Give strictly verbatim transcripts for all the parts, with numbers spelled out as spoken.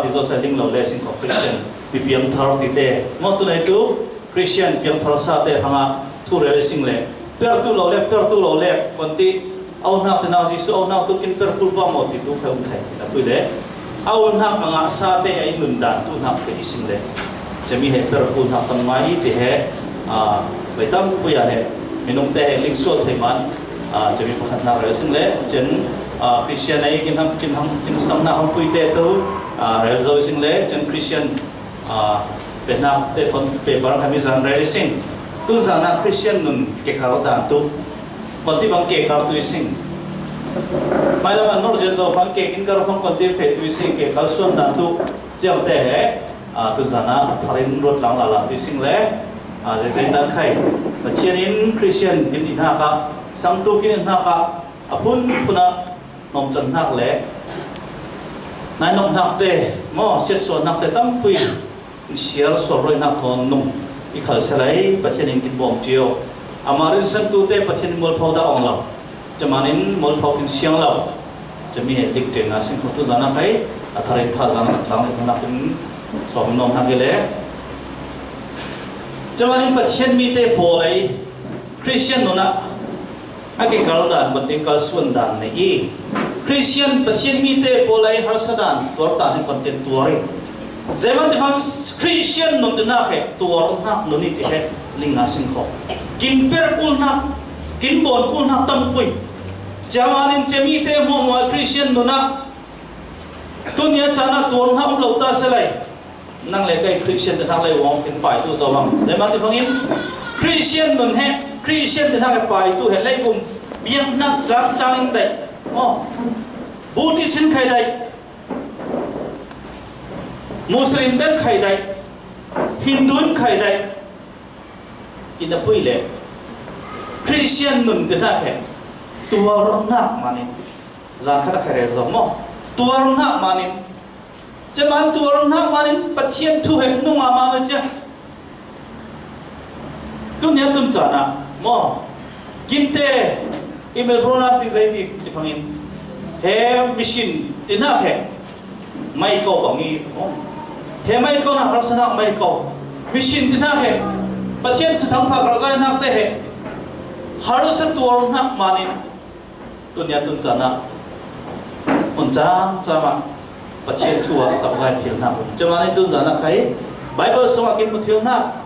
Hi zawsa ling lo le sing ko Christian, mi piangthar tite. Maw tu neitu Christian piangthar sate hrangah thu rel sing le, pertu lo le, pertu lo le, kon ti, au hnak te nau Jesu, au hnak tu kin pertu pa maw ti tu kha um thei. Na pui le, au hnak a ngah sate a i nun dan tu hnak te i sing le. Cemi he pertu hnak tam ngai ti he, a, bai tam pui a he, minung te he ling sual thei man, a, cemi pakhat hnak rel sing le, cen, a, Christian a i kin ham, kin ham, kin sang hnak ham pui te tu, a, rel zo sing le, cen Christian, a, pe hnak te thon pe parang kami zan rel sing. Tu zan a Christian nun ke kar dan tu. Kon ti bang ke kar tu sing. Mai lam an nor zen zo fang ke kin kar fang kon ti fe tu sing ke kar suan dan tu. Ciang te he, a, tu zan a tharin ruat lang la la tu sing le. A, zei zei dan khai. Pathian in Christian kin i hnak a, sang tu kin i hnak a, a phun phun a, nom can hnak le. Nai nom hnak te, maw, siat sual hnak te tam pui. Siar sual roi hnak thawn nung i khal se lai, Pathian in kin bawm cio. Amah rinsan tu te Pathian in mualpho dah awng lo. Caman in mualpho kin siang lo. Cami he dik te nga sing kho tu zan a khai, a tharin tha zan a tlang le hnak in sawm nom hnak i le. Caman in Pathian mi te pawl ei, Christian nun a, a ke kal dan, kon ti kal suan dan nei i. Christian Pathian mi te pawl ei harsa dan, tuar dan, kon ti tuar i. Zeman ti fang Christian nun ti hnak he, tuar hnak nun i ti he, ling nga sing kho. Kin per kul hnak, kin bawn kul hnak tam pui. Caman in cemi te hmuahhmuah Christian nun a, tu nia caan a tuar hnak um lo ta se lai. Nang le kei Christian te hnak lei wang kin pai tu zo bang. Zeman ti fang in, Christian nun he, Christian te hnak he pai tu he lei kum. Biang hnak zak cang in dai. Oh. Buddhist in khai dai. Muslim den khai dai, Hindu in khai dai, i na pui le Christian nun te hna khe tuar hnak manin, zan khat a khai rel zo maw? Tuar hnak manin, ceman tuar hnak manin Pathian thu he nung a ma cia. Tunia tun caan ah maw? Kinte i Melbourne ah ti zei ti, ti fangin he mission ti hnak he mai ko bang i maw? He mai ko hnak harsa hnak mai ko mission ti hnak he Pathian thuthang pha harsa hnak te he harsa tuar hnak manin tunia tun caan ah hmun cang cang ah Pathian thu ah takzai thil hnak um. Ceman in tun zan ah khai Bible sung ah kin mu thil hnak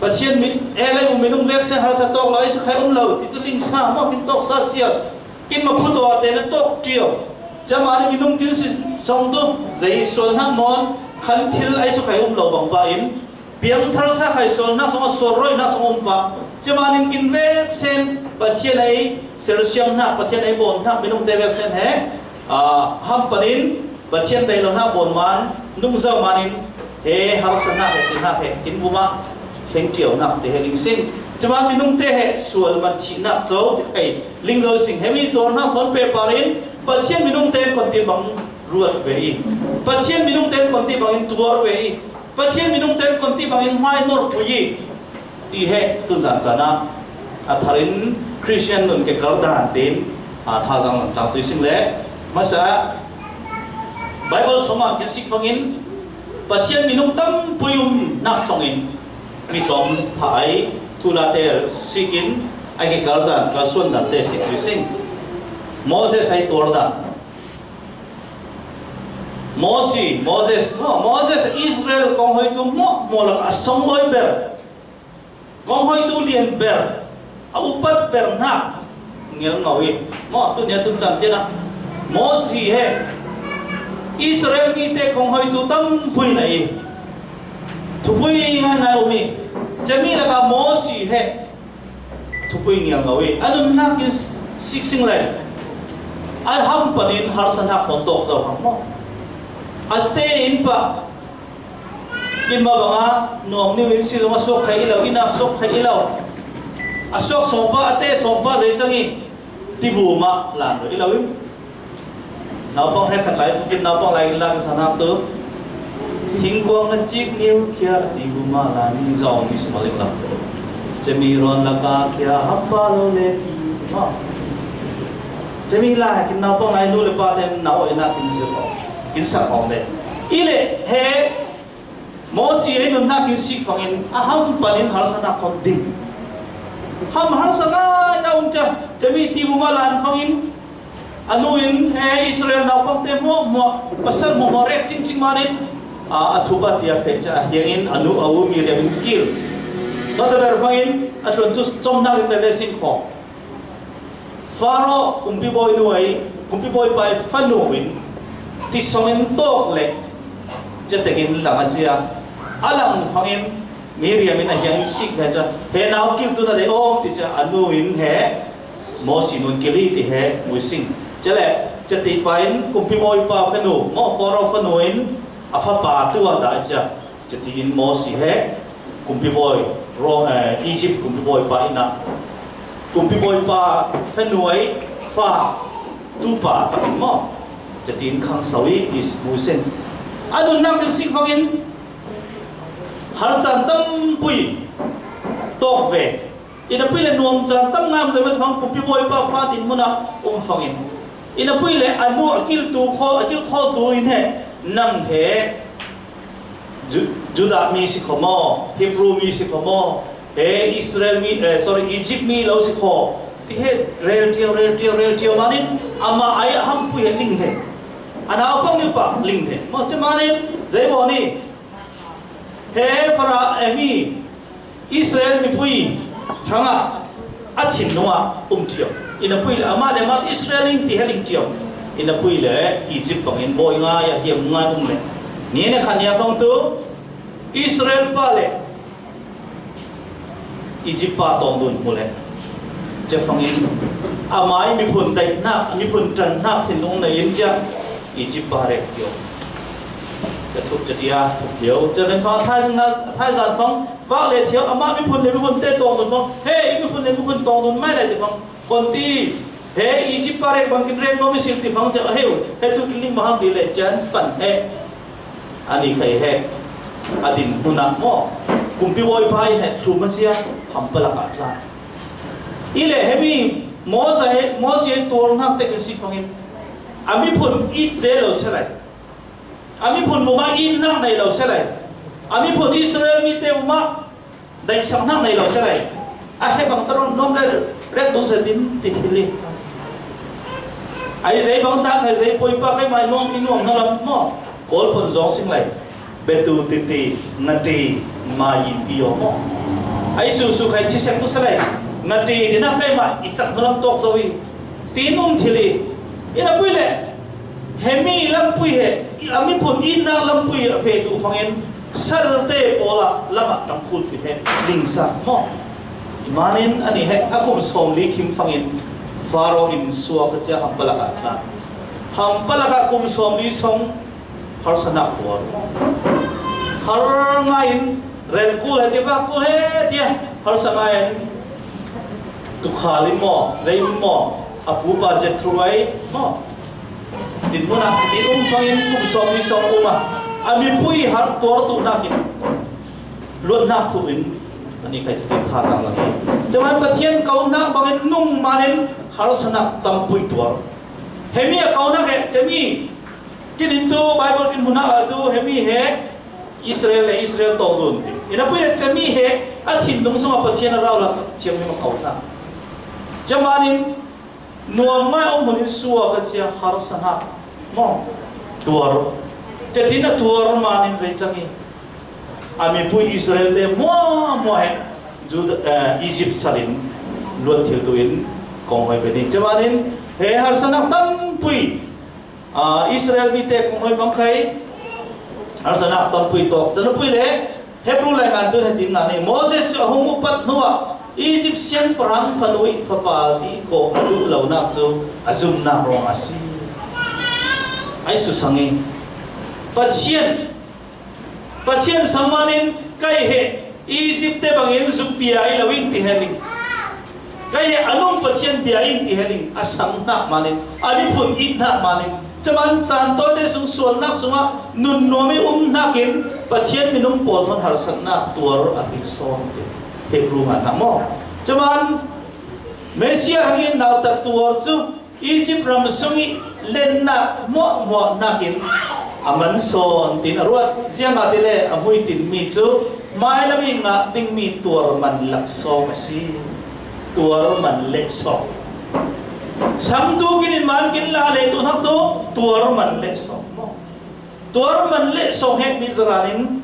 Pathian mi, e lei u minung vek sen harsa tawk lo, Jesu khai um lo, ti tu ling sa, maw kin tawk sa cia, kin ma phu taw te na tawk ṭio. Ceman in minung kin si song tu, zei sual hnak mawn, khan thil Jesu khai um lo bang pa in, piang thar sa khai sual hnak song, sual roi hnak song um pa. Ceman in kin vek sen, Pathian ei sersiam hnak, Pathian ei bawn hnak, minung te vek sen he, a, ham panin, Pathian dai lo hnak bawn man, nung zo manin, he harsa hnak he, ti hnak he, kin buma, hleng ṭio hnak te he ling sing. Ceman minung te he, sual man chih hnak co, ti khai, ling zo sing. He mi tuar hnak thawn pe parin, Pathian minung te kon ti bang ruat ve i. Pathian minung te kon ti bang in tuar ve i. Pathian minung te kon ti bang in hmai nor pui i. Ti he tun zan caan ah a thar in Christian nun ke kar dan tein a tha zang lam tlang tui sing le masa Bible song ah kin sik fangin Pathian minung tam pui um nak song in mi tlawm tha ai thula te sik in a ke kar dan kar suan dan te sik tui sing. Moses ai tuar dan Mosi, Moses, maw, Moses Israel konghoitu maw, maw lak a songlawi ber, konghoitu lian ber, a upat ber hna ngel ngau i, maw, tu nia tun caan tian ah Mosi he Israel mi te konghoitu tam pui na i, thupui ngai ngai um i, cemi lak a Mosi he thupui ngial ngau i, a nunnak in sik sing lai. A ham panin harsa hnak thawn tawk zo hang maw? A te in pa, kin ma banga nuam niu in si zong a suak khai i lo, inn ah suak khai i lo. A suak sawngpa, a te sawngpa zei cang i, ti vum ah lan lo i lo in. Naupang hrekkhat lai, tukin naupang lai in lak in sa hnak tu. Thingkuang na cik niu khia ti bu ma la ni zong ni si ma ling lam. Cemi rawn laka khia hampa lo le ki ma. Cemi lai kin naupang lai nu le pa te nau ina kin zir awng, kin sak awng le. I le he Mosi ei nunnak in sik fangin a ham panin harsanak thawk ding. Ham harsa ngai a um cia, cemi ti buma lan fangin a nu in he Israel naupangte hmuahhmuah pasal hmuahhmuah rek cingcing manin a, a thup a ti a feh cia a hiangin a nu a u Miriam in kil. Bataber fangin a tlun cu comnak in rel le sin khawh. Faro kumpi bawi nu ei, kumpi bawi pa ei fanu in tisongin tawk le cetekin lang a cia. A lang fangin Miriam in a hiang in sik he cia, he nau kil tu na dei awng ti cia a nu in he Mosi nun kili ti he muising. Cia le ceti pa in kumpi bawi pa fanu, maw Faro fanu in a fapa tu a dah cia. Cutiin Mosi he kumpi bawi ro-, eh, Egypt kumpi bawi pa ina kumpi bawi pa fanu ei fa tupa cak in maw? Cutiin khangso i is musin. A nunnak in sik fangin harcan tampui tawk ve. Ina pui le nuam can tam ngam zai mat fang kumpi bawi pa fa din muna um fangin. Ina pui le a nu a kil tu khaw, a kil khaw tu in he nang he Ju-, Judah mi si kho maw, Hebrew mi si kho maw, he Israel mi, eh, sorry, Egypt mi lo si kho. Ti he rel tia, rel tia, rel tia manin ama ai a hampui he ling he. A naupang ni pa ling he. Maw, cia manin, zei baw ni. He Fara, eh, mi Israel mipui hrangah a thin nungah um ṭhiau. Ina pui le amah le amah Israel in ti heling ṭhiau. Ina pui le Egypt bangin bawi ngai a hiam ngai um le. Ni ne khan nia fang tu Israel pa le Egypt pa tawng dun hmu le. Cia fangin amai miphun daihnak, miphun ṭanhnak thinlung nei in cia Egypt pa rek ṭhiau. Cia thuk cia tia thuk ṭhiau. Cia ven fang a thai zan fang Vak le thiau, amah miphun le miphun te tawng dun fang. He, i miphun le miphun tawng dun mai lai ti fang. Kon ti, he, Egypt pa rek bangkin rek nuam i sil ti fang cia, heu, he tu kin ling mahang ti le cian pan he. Ani khai he. A din hmunah maw. Kumpi bawi pa in he, thlu ma cia, hampalak ah tlan. I le hemi, Mawsa he, Mawsi he tuarnak tek in si fangin. A miphun it ze lo se lai. A miphun mumah itnak nei lo se lai. A miphun Israel mite mumah daihsaknak nei lo se lai. A he bang taron nuam le rek dun se tin ti thil i. Ai zei bang dak hai zei poi pa kai mai nuam i nuam na lam maw. Kawl phun zong sing lai. Betu titi ngati ma yin pi yo maw. Ai su su khai chi sek tu se lai. Ngati ti nak kai ma i cak na lam tawk zo i. Tin um thil i. Ina pui le. Hemi lampui he, a miphun itnak lampui a feh tu fangin, salte pawlah lamah tangkhul ti he, lingsa maw. Imanin ani he, a kum sawm li khim fangin, Faro in suak a cia hampalak ah tlan. Hampalak ah kum sawm li song, harsanak tuar. Har ngain, rel kul he ti, vak kul he ti, harsa ngain, tukhal in maw, zei in maw, a pupa Jethro ai maw. Tin hmunah, tin um fangin kum sawm ni sawm um a, a mipui har tuar tu nakin luatnak thu in ani khai ti tha sang lang hi. Caman Pathian kaunak bangin nung manin harsanak tampui tuar. Hemi a kaunak he, cami kin in tu Bible kin hmunah a tu hemi he Israel le Israel tawng dun ti. Ina pui le cami he a thin dung sungah Pathian a rau la thiam ni ma kaunak. Camanin nuam ngai om hmun in suak a cia harsa hna maw? Tuar. Cetin a tuar manin zei cang i a mipui Israel te hmuahhmuah he Juda, eh, Egypt salin luat thil tu in kong hoi pe ding. Camanin he harsanak tampui, ah, Israel mite kong hoi bang khai harsanak tampui tawk. Canapui le Hebrew lai ngan tu he tin ngan i Moses cu a hung upat hnuah Egyptian parang fanu i fapa ti ko a duh lonak cu a zumnak ruang a si. Ai susang i Pathian, Pathian sangmanin kai he Egypt te bangin zuk bia i lo in ti he ling. Kai he a nung Pathian bia in ti he ling a sang hnak manin a miphun it hnak manin caman caan tawite sung sualnak sungah nunnuam i um hnakin Pathian minung pawl thawn harsatnak tuar a hil sawn ti. Hebrew ngan hna maw? Caman Messiah hangin nautat tuar cu Egypt ram sung i lennak hmuahhmuah hnakin A man sawn tin a ruat, ziangahtile a hmuitin mi cu hmailam i ngah dingmi tuar man lak sawm a si. Tuar man leh sawm. Sangtu kin in man kin la le tu hnak tu tuar man leh sawm maw? Tuar man leh sawm het mi zaran in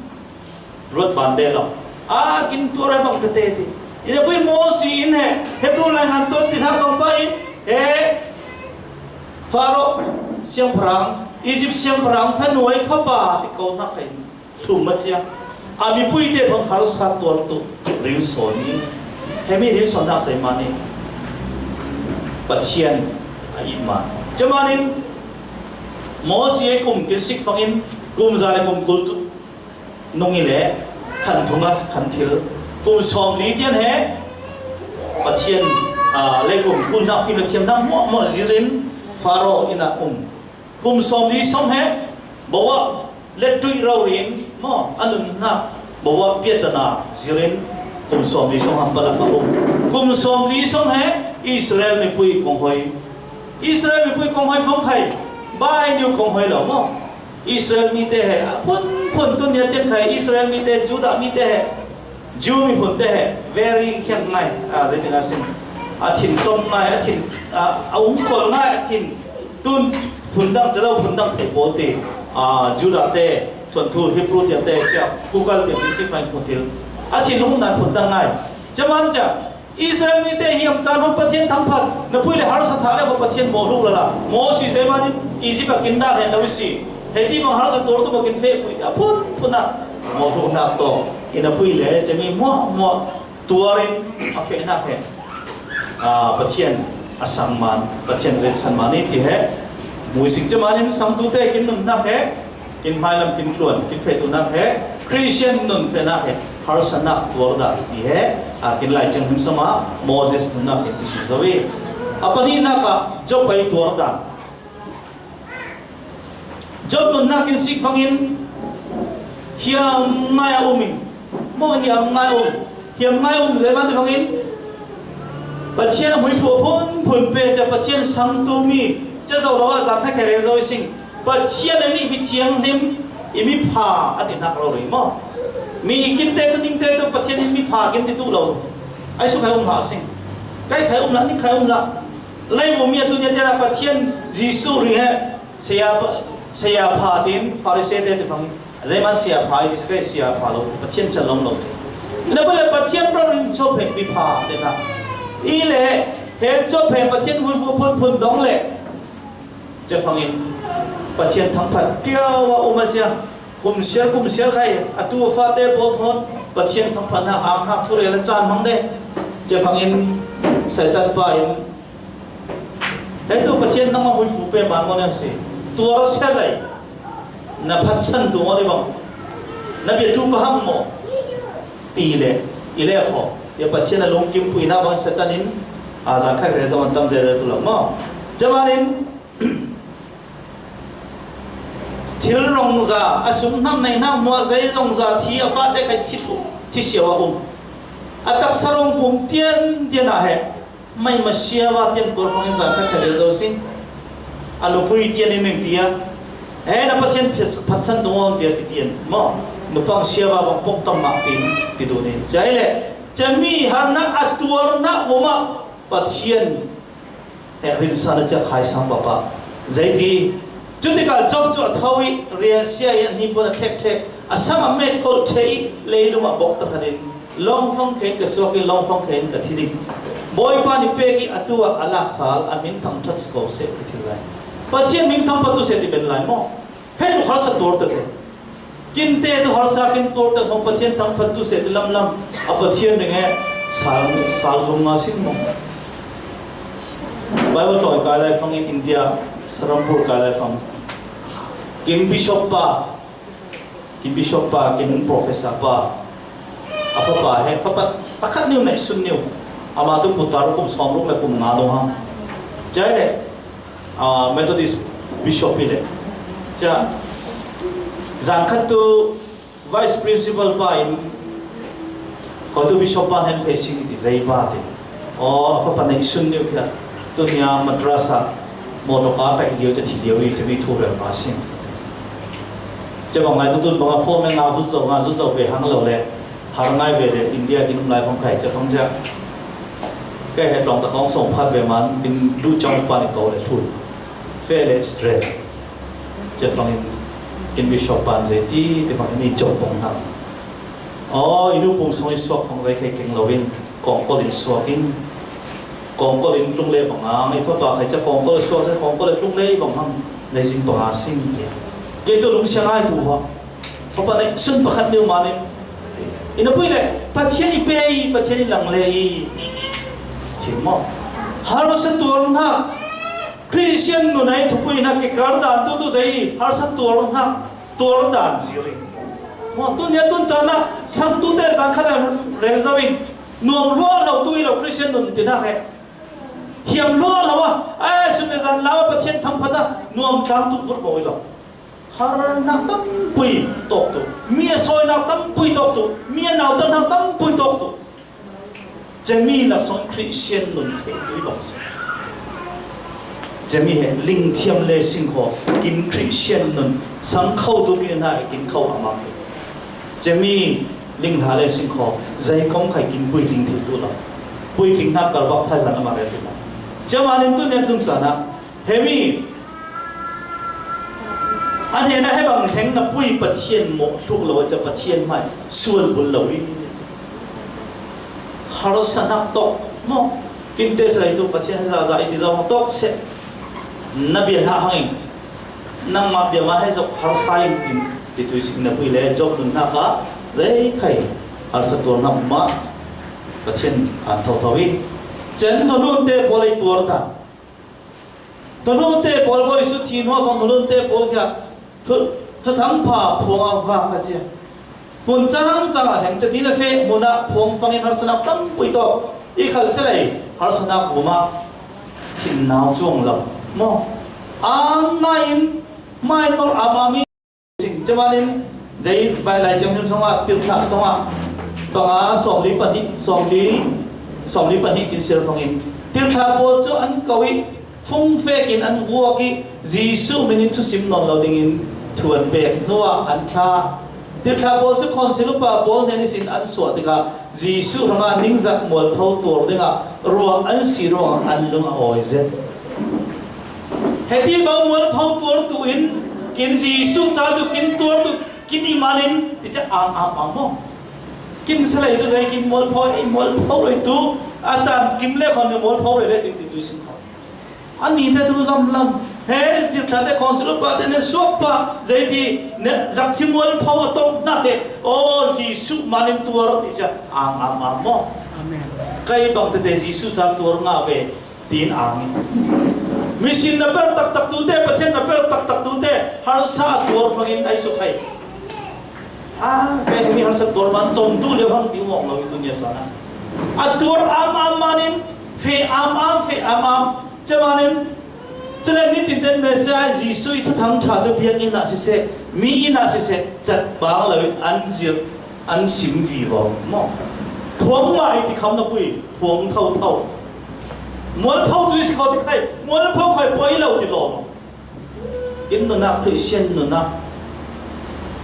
ruat ban deh lo. A kin tuar a bang tete ti. I na pui Mosi in he Hebru lai ngan tuan ti hnak bang pa in he Faro siangpahrang, Egypt siangpahrang, fanuai fapa ti ko hnak kha in hlum a cia. A mipui te thawng harsa tuar tu ril sawn i, hemi ril sawn hnak zeihmah nih Pathian a it man. Cumanin Mosi ei kum kin sik fangin kum za le kum kul tu nung i le khan thunga khan thil kum sawm li tian he Pathian, aa, leivum kulhnak fim le thiamnak muahmuah zirin Faro inn ah um. Kum sawm li sawm he bawa le tuih rori in maw a nunnak bawa piatana zirin kum sawm li sawm hampalak a um. Kum sawm li sawm he Israel mipui kong hoi. Israel mipui kong hoi fong khai bai niu kong hoi lo maw? Israel mite he a phunphun tu nia tian khai Israel mite Judah mite he Jew miphun te he very khiang ngai, a, zeitinga sin a thin com ngai, a thin, a, a um kol ngai, a thin tun phundang calo phundang thei pawl ti, a, Judah te thuanthu Hebrew tiang te kia kukal tiang ti si fai phun thil a thin um nan phundang ngai. Caman ca Israel mite hiam caan hmang Pathian thangphat na pui le harsa thah le ko Pathian mawhluk lala Mosi zeihmah in Egypt a kin dah hen lo i si. Hei ti bang harsa tuar tu bakin feh pui a phun phun a mawhluk nak tawh i na pui le cami muah muah tuar in a feh nak he. Ah, Pathian a sang man, Pathian rinsan man i ti he. Muisik caman in sangtu te kin nun nak he. Kin hmailam kin tluan, kin fehtuhnak he, Christian nun fehnak he, harsatnak tuar dah ti he, a kin Lai Ciang him sawm ah Moses nunnak he ti zo i. A pahnihnak ah Job hei tuar dah. Job nunnak kin sik fangin hiam ngai a um in, maw hiam ngai a um, hiam ngai a um le man ti fangin Pathian a hmuifu a phunphun pe ca Pathian sangtu mi ca zo lo ah zan khat khat rel zo i sing. Pathian a nih mi thianghlim i mi pha a ti hnak lo rih maw? Mi kin te tu ning te tu Pathian in mi pha kin ti tu lo. Ai suk hai um hlah sing. Kai khai um hlah, ning khai um hlah. Leivum mi a tu nia tiara Pathian Jesuh ri he saya, saya pha tin Farisee te ti fang. Zeihmanh saya pha i ti si kai saya pha lo, Pathian calom lo. Na pale Pathian ro rin chop he mi pha te na. I le he chop he Pathian hun fu phun phun dong le. Cefangin Pathian thangphat piau a um a cia. Kum sial, kum sial khai, a tu a fate pawl thawn Pathian thangphat hna, a hnak thu rel a caan hmang de. Cefangin Satan pa in, "Hei tu Pathian nangmah hmuifu pe man maw nih a si. Tuar sia lai. Na phatsan tu maw nih bang. Na bia tu paham maw?" Ti le, i le kho. Tia Pathian a lungkim pui na bang Satan in, a zan khai rel zaman tam zel rel tu lo maw? Camanin, thil rong za, a sum hnam nei hnak muah zei zong za, thi a fate khai thi thu, thi siau a um. A taksa rong pum tian tian ah he, mai ma sia va tian tuar fangin zan khat khat zo si. A nupui tian in ring tia. He na Pathian phat-, phatsan dung on tia ti tian. Maw, nupang sia va bang pok tam mak tin ti tu ni. Cai le, cami harnak a tuarnak um ah Pathian he rinsan a cia khai sang papa. Zeiti, cutikah Job cu a tho i rian sia i a hnipuan a thlek ṭheh, a sam a met kolh ṭheh i leilung ah bok tahranin, lawngfang khe in ka suak i lawngfang khe in ka thi ding. Bawipa nih pek i a tu ah a laksal a min thangṭhat si ko seh ka thil lai. Pathian min thangṭhat tu seh ti ben lai maw? Hei tu harsa tuar tete. Kin te tu harsa kin tuar te hmang Pathian thangphat tu seh ti lamlam a Pathian ring he sal, sal zung nga sin maw? Bible tawh kai lai fang in India, Serampore kai lai fang. Kin bishop pa, kin bishop pa, kin professor pa. A fapa he, fapa pakhat niu neih sun niu. Amah tu putar kum sawm ruk le kum nga dong hang. Cai le, ah, Methodist Bishop hi le. Cia, zan khat tu Vice Principal pa in, ko tu Bishop pa hen fei sing ti zei pa ti. Aw, a fapa neih sun niu kia. Tu nia madrasa, motor car pai liu cia thi liu i, cia mi thu rel pa sing. Cia bang lai tutun banga phone le nga vut zo nga zut zo ve hang lo le, har ngai ve le India kin um lai bang khai cia bang cia. Kai he tlawng ta kong sawm khat ve man kin duh cang pan ko le thun. Fe le stress. Cia bang in, in bishop pan zei ti, ti bang in i cawk bang hang. Aw, i nu pum song i suak fang zei khai keng lo in, kawngkol in suak in, kawngkol in tlung le bang hang, i fapa khai cia kawngkol suak cia kawngkol le tlung le bang hang, nei zing bang a sing in. Kei tu lung siang ai tu hua. Fapa nei sun pakhat neu man in. I na pui le, Pathian i pe i, Pathian i lang le i. Chin maw. Harsa tuar hna, Christian nun ai thupui hna kikar dan tu tu zei, harsa tuar hna. Tuar dan zir in. Maw, tu nia tun cana, sang tu te zan khat a rel zo in. Nuam lua lo tu i lo Christian nun ti hna he. Hiam lua lo a, ai, sun le zan lau a Pathian thang phat a, nuam tlang tu vut bo i lo. Har nak tam pui tok tu. Mi a soi nak tam pui tok tu. Mi a nau tan nak tam pui tok tu. Cemi laksawng Christian nun feh tu i bang si. Cemi he ling thiam le sing kho kin Christian nun sang kho tu kin hna he kin kho a mang tu. Cemi ling hla le sing kho zei kong khai kin pui tling thil tu lo. Pui tling hna kar bak thai zan a mang rel tu lo. Cema nin tu nen tun cana. Hemi. An hena he bang thleng na pui Pathian mawh hluk lo a cia Pathian mai sual bul lo i. Harsa nak tok maw. Kin te sa lai tu Pathian za za i ti zo tok se. Na bia hna hangin. Nangmah bia ma he zok harsa in in ti tu i sik na pui le Job nun hna ka zei khai harsa tuar hna ma Pathian an tho tho i. Cen no nun te pawl i tuar ta. Thunung te pawl bawi su thi hnuah fang thunung te pawl kha thu, thuthang pha phuang a vak a cia. Hmun cang cang a hleng cati le feh hmun ah phuang fangin harsanak tampui tawh i khalh selei harsanak buma thinnau cuang lo maw? Ang ngaiin mainor ama mi Sing cemanin zei bai lai ciang him songah tirhthlah songah panga sawmli pahnih sawmli sawmli pahnih kin sir fangin tirhthlah pawl cu an ko i fungfek in an vuak i Jesuh min in thusim nawn lo dingin thu an pek hnuah an thla. Tirhthlah pawl cu khonsil upa pawl hnen ihsin an suah tikah Jesuh hrangah ningzak mualpho tuar dingah ruah an si ruangah an lung a awi zet. Heti bang mualpho tuartu in kin Jesuh ca tu kin tuartu kin i malin ti ca ang ang ang maw? Kin salei tu zei kin mualpho ei mualpho rei tu a can kim le khon mualpho rei le ti tu sin kho. Ani te tu lam lam he tirhthlah te khonsil upa te ne suak pa zei ti ne zak thi mualpho a tawk nak he o Jesuh malin tuar ti ca ang ang ang maw? Amen. Kai bang tete Jesuh ca tuar ngah ve. Tiin ang in. Misin na per taktak tu te, Pathian na per taktak tu te harsa a tuar fangin ai su khai. A kai mi harsa tuar man com tu lio hang ti mawng lo i tu nia cana. A tuar am am manin fe am am fe am am cemanin cele nitin ten Messiah Jesuh i thuthang tha cu biak in ah siseh, mi in ah siseh cat bang lo in an zir an sim vivo maw? Phuang mah i ti kham na pui, phuang thotho. Mualpho tu i si ko ti khai, mualpho khai poi lo ti lo. Kin nunah, Christian nunah.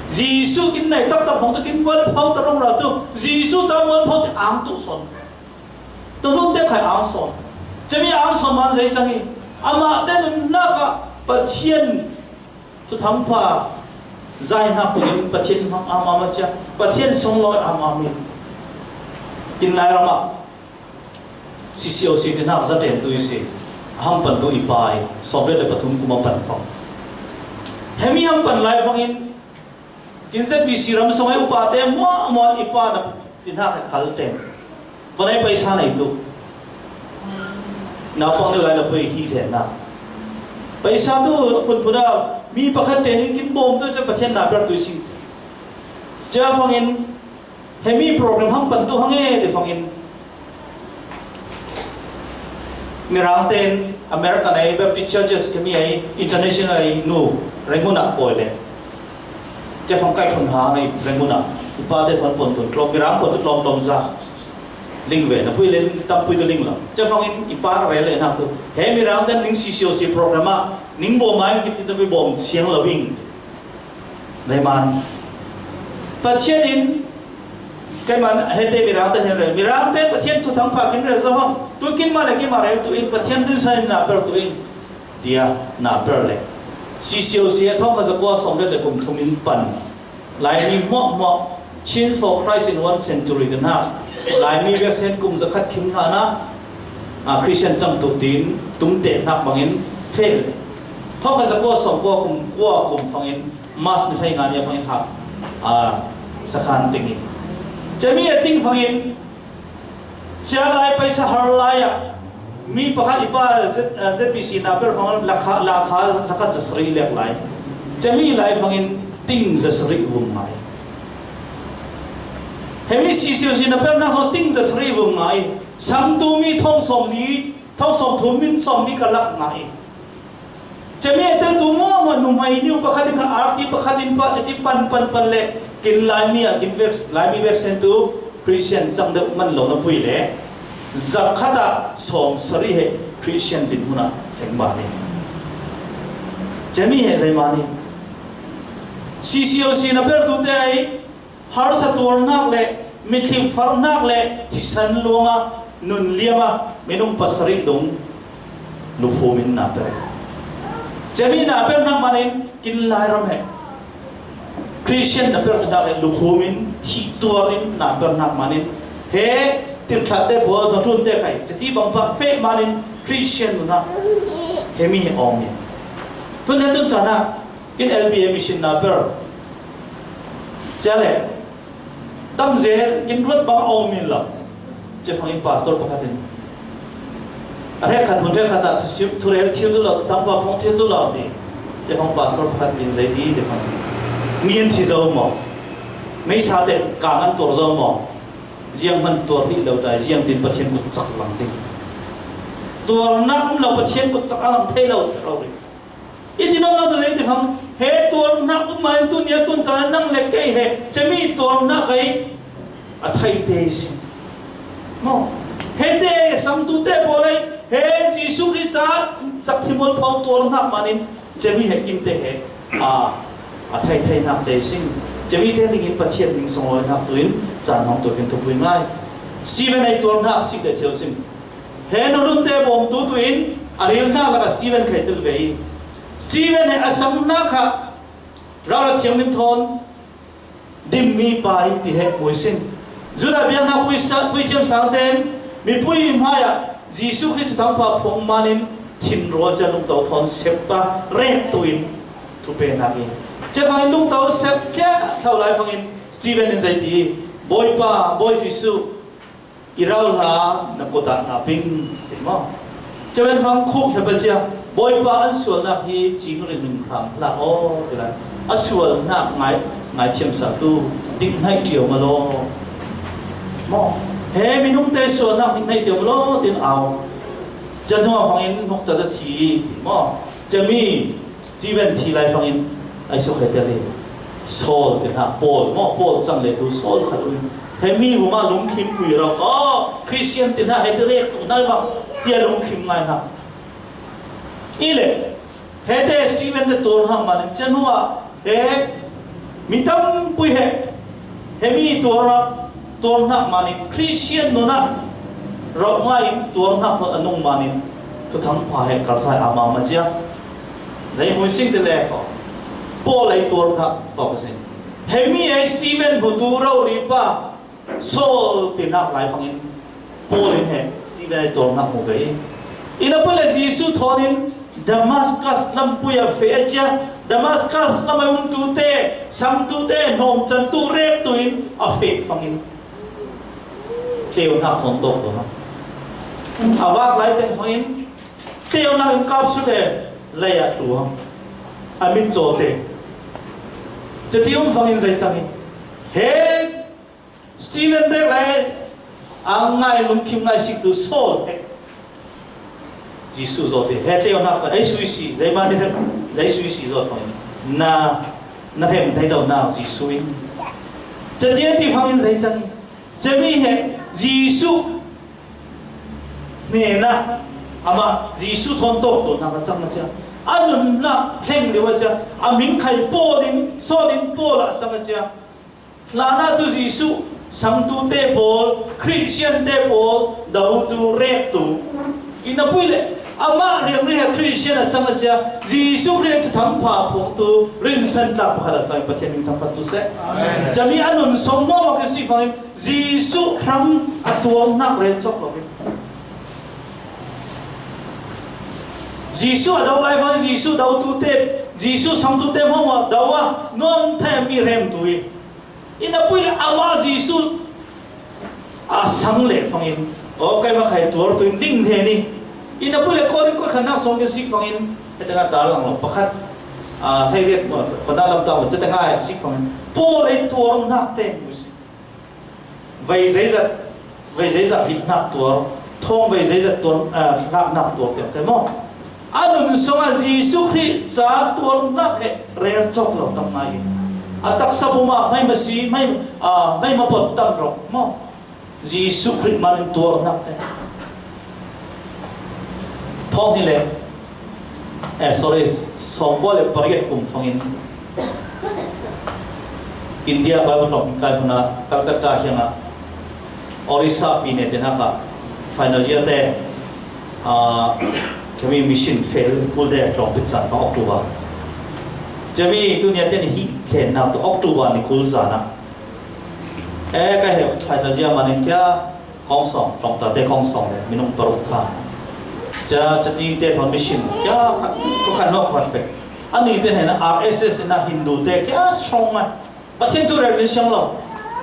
Jesuh kin nei taktak hong tu kin mualpho ta rong ra tu. Jesuh ca mualpho ti ang tu son. Tu lung te khai ang son. Cemi ang son man zei cang i. Amah te nunnak ah Pathian Thuthang pha zai hnak tu in Pathian hmang am am a cia, Pathian sunglawi am am in. Kin Lairam ah C C O C ti hnak zaten tu i si, a hang pan tu i pa i, sawmriat le pathum kum a pan fang. Hemi hang pan lai fangin, kin Z B C ram sung ai upa te muah muah i pa na Ti hna he kal ten. Vanai paisa nei tu. Naupang deuh lai na poi hi hlen na. Paisa tu phunphun a mi pakhat ten in kin bawm tu cu Pathian na per tu i si. Cia fangin hemi program hang pan tu hang e ti fangin. Mirang ten American ai Baptist Churches kami ai international ai nu Rangoon ah pawi le. Cefang kai phun hang ai Rangoon ah. Upa te thon pon tun tlawm, Mirang pon tu tlawm tlawm za. Ling ve, na pui le ling tam pui tu ling lo. Cefang in i pa rel le nak tu. He Mirang ten ning C C O C program ah, ning bawm ai kit tin na pui bawm siang lo ing. Leiman Pathian in keiman hete Mirang te hin rel. Mirang te Pathian thuthang pha kin rel zo hong. Tu kin ma le kin ma rel tu in Pathian din sa in na per tu in. Tia na per le. C C O C a thawng kha zakua sawm le le kum thum in pan. Lai ni mo mo. Chin for Christ in one century te na. Lai ni vek sen kum zakhat khim na na. A Christian chang tu tin tum te nak bangin fail. Thawng kha zakua sawm kua kum kua kum fangin Mas ni hlei nga nia fangin hak, a, sakhan ting hi. Cemi a ting fangin, cia lai paisa har lai a, mi pakhat i pa Z, a, Z P C na per fangin lakha, lakha, lakha zasari lek lai. Cemi lai fangin ting zasari vum ngai. Hemi C C O C na per nak so ting zasari vum ngai. Sang tu mi thong som li, thong som thum min som li ka lak ngai. Cemi a tel tu mo mo numai niu pakhat in ka arti pakhat in pa ceti pan pan pan le kin lai mi a kin vek lai mi vek sen tu Christian chang deuh man lo na pui le zakhat a sawm sari he Christian din huna thleng ba ni. Cemi he zai ma ni. C C O C na per tu te ai harsa tuarnak le mitthlim farnak le thisan luanga nun liama minung pasarih dong luphum in na per. Cemi na per nak manin kin lai ram he Christian na per nak le luphum in thi tuar in na per nak manin he tirthlahte pawl na hlunte khai ceti bangpa feh manin Christian nuna hemi he awm in tun he tun cana Kin L B A mission na per. Cia le tam zel kin ruat bang a om in lo. Cia fangin pastor pakhat in a rek khat mun rek khat ah thusim thurel thil tu lo, thutang pa phong thil tu lo ti. Cia fang pastor pakhat in zei ti ti fang ni an thi zo maw? Mei sa te ka ngan tuar zo maw? Ziang man tuar hi lo ta ziang tin Pathian kut chak lang ding. Tuar nak um lo Pathian kut chak a lang thei lo ro ri. I ti nawm lo tu zei ti fang he tuarnak um manin tu nia tun chan nang le kei he cemi tuarnak kei a thei te si. Mo he te sang tu te pawl ei he Jesu Khrist cha sak thimol phau tuarnak manin cemi he kim te he a a thei thei nak te si. Cemi te dingin Pathian ning song lo nak tuin chan mang tu kin tu pui ngai. Steven ei tuarnak sik le theu sin. He nununte bawmtu tuin a rilnak lakah Steven kha i tel ve hi. Steven he a samnak kha Rala thiang min thawn dimmi pa hi ti he muisin. Judah biaknak puisa puithiam sangten mipui hmaiah Jesuh Khrih thuthangpha phung manin thinrual cia lungto thawn septa rek tuin thupenak hi. Cia bangin lungto sep kia thlau lai bangin Steven in zei ti hi. Bawipa, Bawi Jesuh, i rau hla na kut ah na ping ti maw? Cawen fang khuk hla pacia Bawipa an sualnak hi cing ring ring hram hla aw ti lai. A sualnak ngai ngai thiam sa tu dik hnai tiu ma law. Maw? He minung te sualnak dik hnai tiu ma law tin au. Cia hnua fangin nuk cia thi ti maw? Cami Steven thi lai fangin ai suk he tel hi. Saul ti hna Paul maw Paul cang le tu Saul khat um. He mi huma lungkhim pui ro. Oh, Christian ti hna he ti rek tu nai ma tia lungkhim ngai hna. I le he te Steven te tuar hna manin cia hnuah he mi tampui he he mi tuar hna tuar hna manin Christian nunah rauh ngai in tuar hna tuan a nung manin thuthang pha he karsai a ma ma cia. Zei hmui sing te le kho. Paul ei tuar thak tawk a si. Hemi ei Steven hmutu rori pa Saul tinak lai fangin Paul in he Steven ei tuar hnak hmu ve i. Ina pale Jesuh thawn in Damascus lampui a feh a cia. Damascus lam a umtu te, sangtu te, nawmcan tu rek tu in a feh fangin tleu hnak thawn tawk tu ha. A vak lai teng fangin Teunak in kap su le lei ah tlu hang. A min caw te. Cati um fangin zei cang in. He Steven rek le a ngai lungkhim ngai sik tu Saul he. Jesuh zaw te. He teunak le ei sui si. Zei ma ni rek. Zei sui si zaw fangin. Na, na rem thei lo nak Jesuh in. Cati a ti fangin zei cang in. Cami he Jesuh hnenah amah Jesuh thawn tawk tuahnak a cang a cia. A nunna thleng lio a cia, a ming khai Paul in, Saul in Paul a sang a cia. Hlanah tu Jesuh sangtute pawl, Khristiante pawl, dotu, reptu. Ina pui le, amah riangri he Khristian a sang a cia, Jesuh Khrih thuthang pha phawktu, rinsan tlak pakhat a cang Pathian min thangkhat tu seh. Amen. Cami a nun song maw maw kin si fangin, Jesuh hrang a tuarnak rel cawk lo in. Jesuh a do lai fangin, Jesuh dotute, Jesuh sangtute maw maw do a, nuam thei mi remtu i. Ina pui le amah Jesuh a sang leh fangin, aw, keimah khai tuartu in ding he ni. Ina pui le Korin koi khannak song in sik fangin, heta nga tar lang lo, pakhat, a, hei riat maw, kona lam tang lo, cete nga sik fangin, Paul ei tuarnak te mu si. Vei zeizat, vei zeizat hit nak tuar, thawng vei zeizat tuar, a, hnak nak tuar te te maw. A nun song a Jesuh Khrih ca tuarnak he rel cawk lo tam ngai. A taksa buma hmai ma si, hmai, a, hmai ma pot tam rawk maw. Jesuh Khrih man in tuarnak te. Thawng hi le, eh, sorry, sawmkua le pariat kum fangin India Bible hlawm kai hmuna Calcutta hianga Orissa pi ne te naka final year te, ah, kami mission fail kul te hlawm pit san fa October. Jami tu nia te ni hi khen na tu October ni kul zana. Eh, kai he final year manin kya kong song, hlawm ta te kong song le, minung paruk tha. Cha, cha ti te thon mission kya khat, ko khat no khat pe. Ani te hena R S S na Hindu te kya strong ma. Pathian thu rel kin siang lo.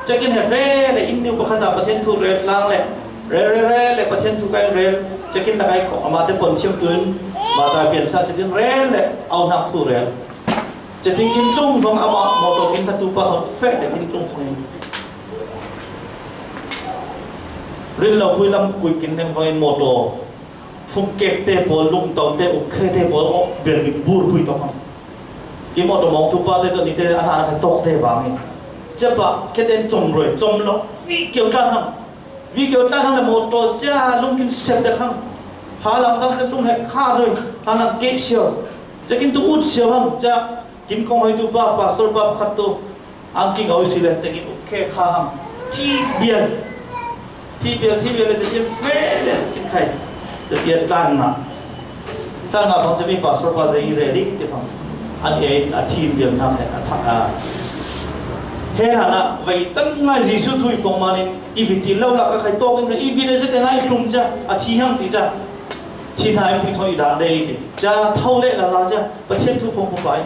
Check-in he ve le in niu pakhat a Pathian thu rel tlang le. Rel, rel, rel le Pathian thu kai rel. Check-in la kai ko ama te pon thiam tun. Ma ta pian sa check-in rel le au nak thu rel. Check-in kin tlung vang ama motor kin thatu pa thon fe le kin tlung fang. Rin lo pui lam kui kin neng vang in motor. Fung kek te pawl, lungtang te, uk khe te pawl, oh, bial mi bur pui tawk ang. Ki mawtaw mawngtu pa te tawh ni te a hlan a kha tawk te vang hi. Cia pah, khe ten com ruai, com lo, vi kio tlan hang. Vi kio tlan hang le mawtaw cia lungkin sep dek hang. Hla lang tang te lung hek kha ruai, hla lang keh siau. Cia kin tu ut siau hang, cia kin kong hoi tu pa, pastor pa pakhat tu. Ang king au si le tengin uk khe kha hang. Thi bial. Thi bial, thi bial le catian fe le kin khai. Catian tlan nga. Tlan nga phang cami pastor pa zei ready te phang. An e a thi bial na khai a tha a. He hana vai tam nga Jesu thui kong manin i viti lo la ka khai to kin i vi le catian ngai hlum cha a thi hang ti cha. Thi nai pui thoi da le i ti. Cha thau le la la cha. Pathian thu phawng phawng pai.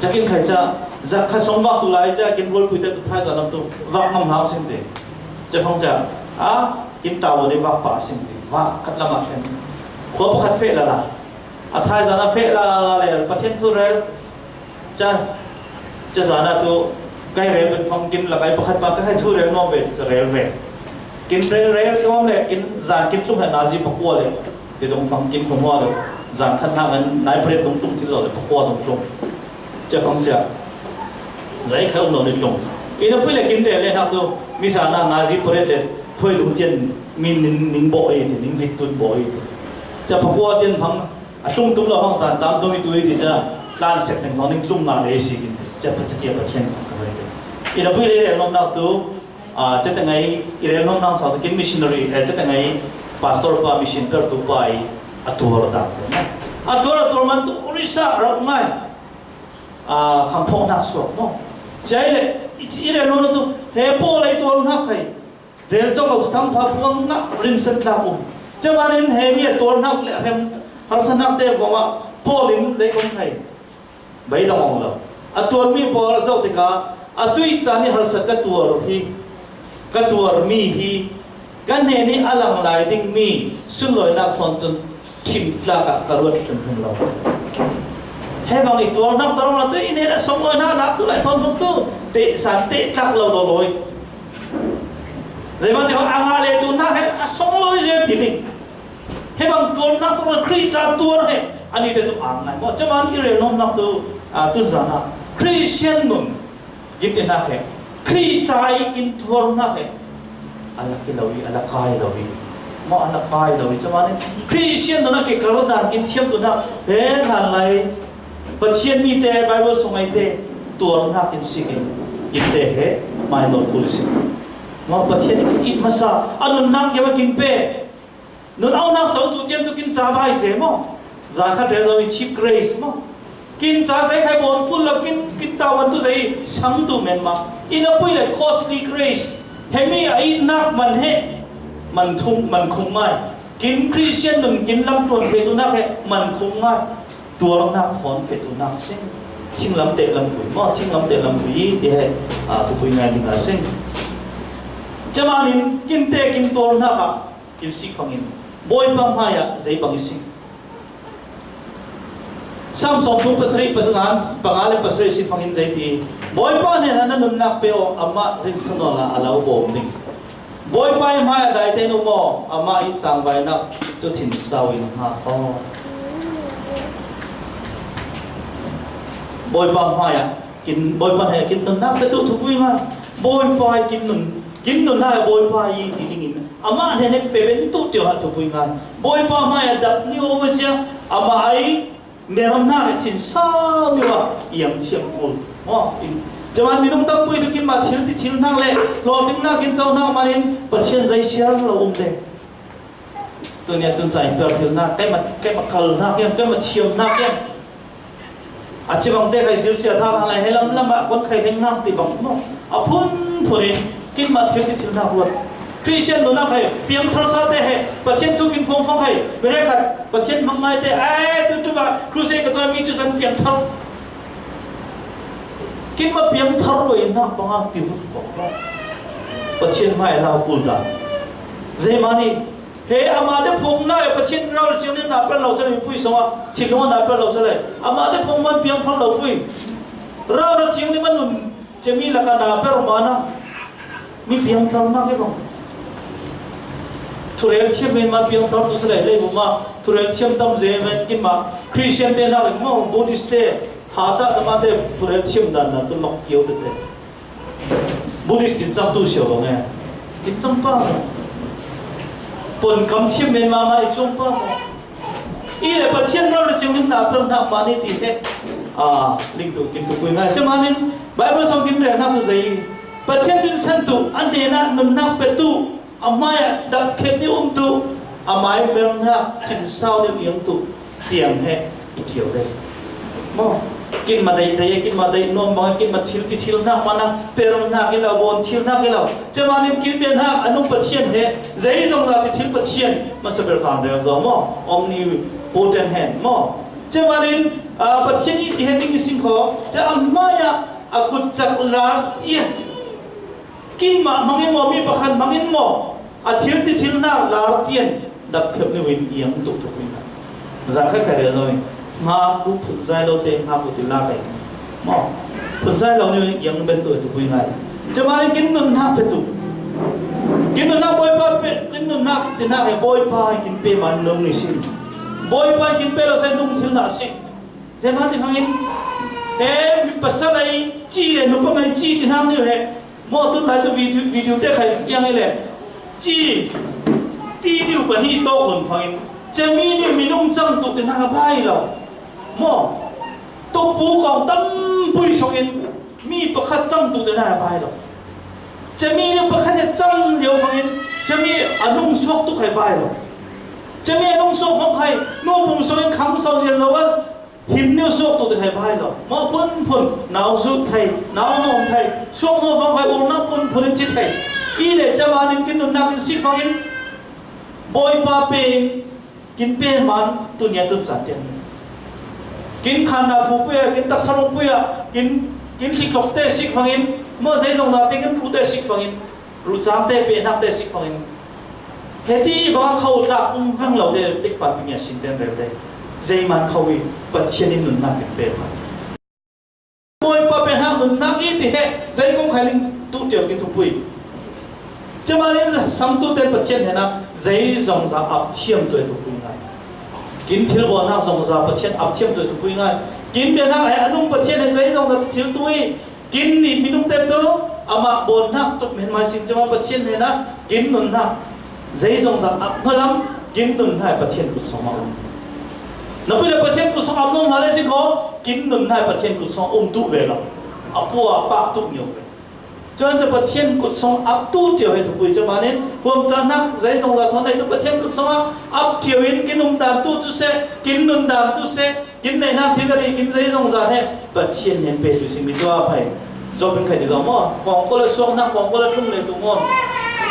Ca kin khai ca, zat khat sawng vak tu lai ca, kin rualpui te tu thaizan lam tu, vak ngam hau sim te. Ca fang ca, a, kin tau ni vak pa sim te, vak khat lam a khen. Khua pakhat feh la la. A thaizan a feh la la le, Pathian thu rel. Ca, ca zan a tu, kai rel ben fang kin la kai pakhat pa, kai thu rel nuam ve, ca rel ve. Kin rel rel nuam le, kin zan kin tlung hai nazi pakua le. Ti dong fang kin khom hua lo. Zan khat nak ngai nai pret dong tlung thil lo le pakua dong tlung. Cia fang cia. Zai kha um lo ni tlung. Ina pui le kin rel le nak tu. Mi sa na nazi pret le. Thoi dong tian min ning, ning bo e ti, ning vit tun bo e ti. Cia pakua tian fang. A tlung tum lo fang san cam tum i tu i ti cia. Tlan sek teng fang ning tlung na le si kin. Cia pa cia tia pa thian fang ka le. Ina pui le rel nom nak tu. A, cete ngai i rel nuam nang sau takin missionary, eh, cete ngai pastor pa mission per tu pa i a tuar dak te. A tuar a tuar man tu Orissa rak ngai. A, kham phawk nak suak maw. Cia i le, i, i rel nuam tu, he Paul ei tuar nak khai. Rel cawk lo tu thang pha puang ngah rinsan tlak um. Cia manin he mi a tuar nak le a rem harsa nak te bawng ah Paul in lei kong khai. Beidong awng lo. A tuarmi pawl a zoh tikah, a tuih caan i harsat ka tuar uh hi, ka tuarmi hi, ka hnen i a lang lai dingmi sunlawinak thawn cun ṭhim tlak ah ka ruat hrimhrim lo. He bang i tuarnak tar awng lo, tu i hnen a sunglawinak nak tu lai thawn hmang tu, tehsan teh tlak lo lo lawi. Zeihmanh tiah a ngah le tu hna he a sunglawi zia ti ding. He bang tuarnak tu Khrih ca tuar he, ani te tu aa ngai maw? Caman i rel nuamnak tu, aa, tu zan ah Khristian nun kin ti hnak he, Khrih ca i kin tuarnak he, a lak i lo i, a lak kai lo i. Mah a na pai lo i cama ni. Christian nunah kikar dan kin thiamtuhnak he hlan lai Pathian mite, Bible sung aite tuarnak in sikin kinte he mai lo kul i si. Mah Pathian in it hmasa a nunnak kiama kin pe. Nun aunak so tu tiang tu kin ca bai se maw? Za khat rel zo i cheap grace maw? Kin ca zei khai bawn kul lo kin, kin tawan tu zei sang tu men ma. In a pui le costly grace. Hemi a itnak man he. Man thum, man khum ngai. Kin Christian nun kin lam tuan fe tu nak he. Man khum ngai. Tuarnak thawn fe tu nak sing. Thinglam te lam pui maw? Thinglam te lam pui ti he. A, thupui ngai ding a sing. Camanin kin te kin tuarnak a. Kin sik fangin Bawipa hmaiah zei bang i sik? Sam sawmthum pasarih, pasarih, panga le pasarih sik fangin zei ti? Bawipa hnenah na nunnak pe aw, amah rinsan awla a lo bawm ding. Bawipa ih hmaiah daite in um aw, amah ih sangvainak cu thinsau in hngak aw. Bawipa hmaiah kin, Bawipa hnenah kin nunnak pe tu thupui ngai. Bawipa ih kin nun Kin nunnak Bawipa i ti dingin amah hnenah pe ben tu tiang ah thupui ngai. Bawipa hmaiah dak ni aw cia amah ai mernak i thinsau ni ah iang thiam kul. Maw, in, caman minung tampui tu kin mah thil ti thil hnak le hlawtling nak in co hnak manin Pathian zei siar lo um te. Tunia tun ca in piar thil hnak, keimah, keimah kal hnak iang, keimah thiam hnak iang. A ci bang te khai zir cia hna hna lai, he lam lam ah kon khai leng nak ti bang maw? A phun phun in kin mah thil ti thil nak ruat. Christian nunnak khai piang thar sa te he Pathian thu kin phong fang khai, bere khat Pathian hmang ngai te, ai tu tu ba crusade ka tuan mi cu zan piang thar. Kin mah piang thar ruai nak bang a ti vut fang maw? Pathian hmai lau kul dan. Zeimani He amah te phung nai Pathian rau le ciang nih na per lo sele, pui song ah thinlung ah na per lo sele. Amah te phung man piang thar lo pui. Rau le ciang nih man nun cemi laka na per mana. Mi piang thar na ke bang. Thurel thiam men man piang thar tu sele, lei bu ma thurel thiam tam ze men kin ma Christian te na le mo Buddhist te ha ta na ma te thurel thiam dan na tu mak kiau te te. Buddhist kin cang tu siau bang e. Kin cang pa maw? Pon kam thiam men mama i cuang pa maw? I le Pathian rau le cing min na per hnak mah ni ti he. A, ling tu kin tu pui ngai. Camanin Bible song kin rel hnak tu zei. Pathian rinsan tu, a hnenah nunnak pe tu, a hmaiah dap khet ni um tu, a mai bernak thinsau ni iang tu. Tiang he i ṭio dei. Maw, kin ma dei dei, kin ma dei nuam bang, kin ma thil ti thil hnak mana, per hnak i lo, bawn thil hnak i lo. Camanin kin bia hnak a nung Pathian he, zei zong zah ti thil Pathian, masa ber zan rel zo maw, omnipotent hand maw. Camanin, ah, Pathian i ti he ding i sing kho, ca a hmaiah a kutcak lar tian. Kin mah hmangin maw, mi pakhat hmangin maw, a thil ti thil hnak lar tian dap khep liu in iang tuk tuk in a. Zan khat khat rel lo in hngak u phun zai lo te hngak u ti la kai. Maw, phun zai lo ni in iang ben tu tu pui ngai. Camanin kin nun hnak pe tu. Kin nun hnak Bawipa pe, kin nun hnak ti hnak he Bawipa kin pe man nung ni sin. Bawipa kin pe lo sai nung thil hnak sin. Zeimah ti hmangin, he, mi pasal ai ci le nupa ngai ci ti hnak niu he. Maw tun lai tu video, video te khai iang i le. Ci, ti niu pahnih tawk lun hmangin. Cami niu minung cang tuk ti hnak a bai lo. Maw, tukpu kong tampui songin mi pakhat cang tuk ti hnak a bai lo. Cami niu pakhat he cang lio hmangin. Cami a nung suak tuk khai bai lo. Cami a nung suak hmang khai, nupum songin khang sau zian lo a. Him niu suak tu te khai bai lo. Maw phun phun, nau zut thei, nau nuam thei, suak nuam fang khai, urnak phun phun in thi thei. I le camanin kin nunnak in sik fangin, Bawipa pen, kin pen man, tu nia tun caan tiang. Kin khanna khu pui ah, kin taksa rung pui ah, kin, kin hliklok te sik fangin, maw zei zong na te kin khu te sik fangin. Ruhcang te, pehnak te sik fangin. Heti bang kho tlak um veng lo te, tikpan ping a sin ten rel te. Zeiman kho i Pathian in nunnak in pe hna. Bawipa pe hnak nunnak i ti he, zei kong khai ling tu tiu kin thupui. Camanin sangtu ten Pathian hnenah, zei zongza ap thiam tu e thupui ngai. Kin thil bawlnak zongza Pathian ap thiam tu e thupui ngai. Kin bianak he a nung Pathian he zei zongza thil tu i, Kin nih minung te tu, amah bawnnak cuk men mai sin cuma Pathian hnenah kin nunnak. Zeizongzat ap hnuah lam kin nunna hi Pathian kut sungah um. Na pui le Pathian kut sungah ap nuam hna le si ko, kin nunna hi Pathian kut sungah um tuh ve lo. A pua pah tuh ngiau ve. Cuan cu Pathian kut sungah ap tuh ṭiau hi thupui cu manin huam cahnak zeizongzat thawn nei tu Pathian kut sungah ap ṭiau in kin um dan tuh tu seh, kin nun dan tuh seh, kin neihnak thil a ri kin zeizongzat he Pathian nih pe tu simi tu a phai. Job in khai ti zong maw, kongkol a suak hna, kongkol a tlung le tu maw.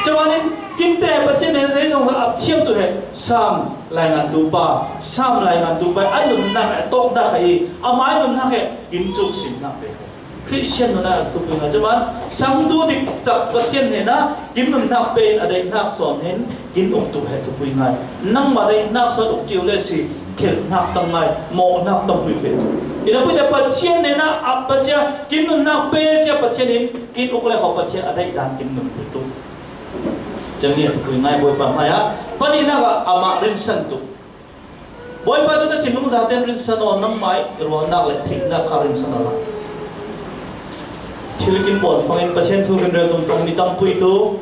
Cumanin kin te Pathian nih zeizongzat ap thiam tu he Sam laingan tu pa, Sam laingan tu pa a nunnak he, a tawknak he i, a mai nunnak he kin cuk sim hna pe. Christian nunnak thupui ngai cuman sangtu dik tak Pathian hnenah kin nunnak pe in a daihnak sawn hin kin uk tu he thupui ngai. Nangmah daihnak sawn uk tiu le si, khelhnak tam ngai, mawhnak tam pui fe tu. Ina pui le Pathian hnenah a pacia kin nunnak pe cia Pathian in kin uk le kho Pathian a daih dan kin nun pui tu. Cang hi a thupui ngai Bawipa hmai ah. Pahnihnak ah amah rinsan tu. Bawipa cu na thinlung zaten rinsan aw, nangmah i ruahnak le theihnak kha rinsan aw la. Thil kin bawl fangin Pathian thu kin rel tung fang mi tam pui tu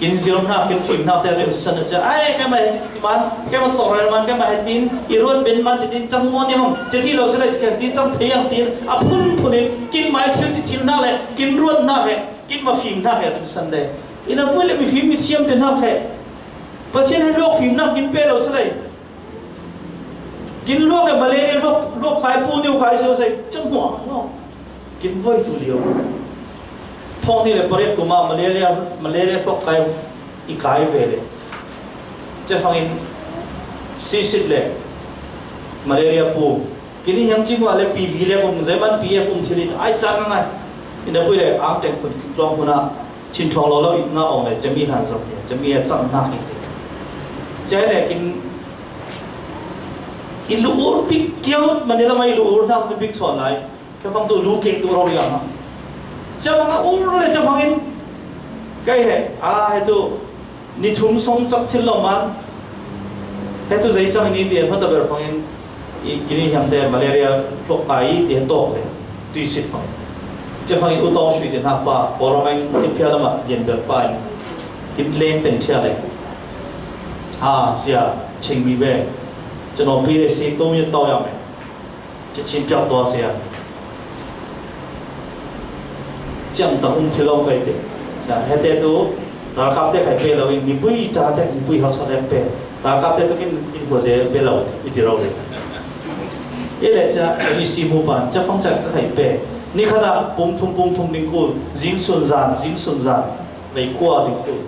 kin zir hna, kin fim hna te rinsan a cia. Ai, keimah he ti man, keimah tawh rel man, keimah he tin i ruat ben man, ci tin cang maw ni mang, ci ti lo si le, ke ti cang thei ang tin a phun phun in kin mai thil ti thil hna le kin ruat hna he, kin ma fim hna he rinsan le. Ina pui le mi fim mi thiam te hna he. Pathian he luak fimnak kin pe lo si le. Kin luak e malaria luak, luak kai pu niu kai sio sai cang hmuah hmuah. Kin voi tu lio. Thawng ni le pariat kuma malaria, malaria luak kai i kai ve le. Cefangin sisit le malaria pu. Kini hiang cingwa le P V le kum zeman P F um thili ai cang ngai. Ina pui le ang teng kun luang kuna. Chin thawng lo lo i ngah awng le cami hlan zong hi, cami a cang hnak hi te. Cai le kin i lu ur pik kiau mani lamah i lu ur hnak tu pik sawn lai. Ka fang tu lu ke tu ro riang ha. Cam a ur le cam hangin kai he a he tu ni thum song cak thil lo man. He tu zei cang ni ti a hmata ber fangin i kini hiam te malaria hlok ai ti he tawk le tui sit fang. Cefang in utawng sui ti hnak pa Kawlrameng kin phia lamah lian ber pa in kin tleng teng ṭhia le. Ha sia ching mi ve. Cano pi le si tu mi tau ya me. Ci chin piak tua sia. Ciang tang um thil lo kai te. Ya, he te tu ralkap te khai pe lo in mipui ca te mipui hausa le pe. Ralkap te tu kin in ko ze pe lo i ti ro le. I le ca, ca mi si mu pan, ca fang ca ka khai pe. Ni khat ah pum thum, pum thum ding kul, zing sun zan, zing sun zan, vei kua ding kul.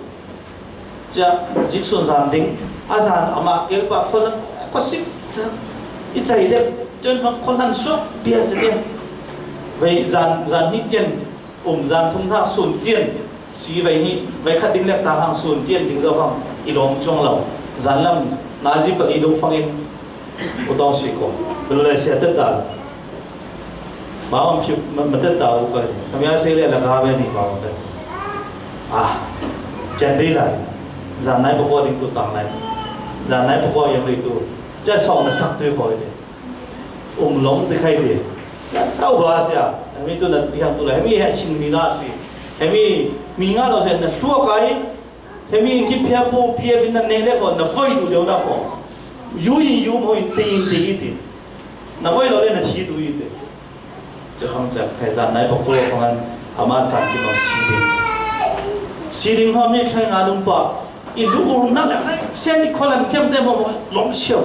Ca, zing sun zan ding, a zan amah keu pa khol ko sik ca, i cai dek, cun fang khol han suak bia ca dek. Vei zan, zan ni tian, um zan thum hna sun tian, si vei ni, vei khat ding lek ta hang sun tian ding zo fang, i lawm cuang lo. Zan lam, nazi pali dong fangin, u tawng si ko. Belu lai sia tet ta. Ba om phiu, ma, ma tet ta u ko. Kami a se le la ka ve ni ba om tet. Ah, chan dei lai. Zan nai poko ding tu tang nai. Zan nai poko yang ri tu. Ca song na chak tu ko de. Um long de khai de. Tau ba sia. Mi tu na yang tu lai. Mi ha ching mi na si. He mi, mi nga lo se na tua kai. He mi ki phia pu pia vin na ne le ko na voi tu leo na ko. Yu yi yu mo in ti ti ti. Na voi lo le na chi tu i te. Cefang cak khai zan nai pakua fangan ama cak ki ma si ding. Si ding hom ni khai nga dum pa. I lu ur na le sen i kholan kiam te mo lom siau.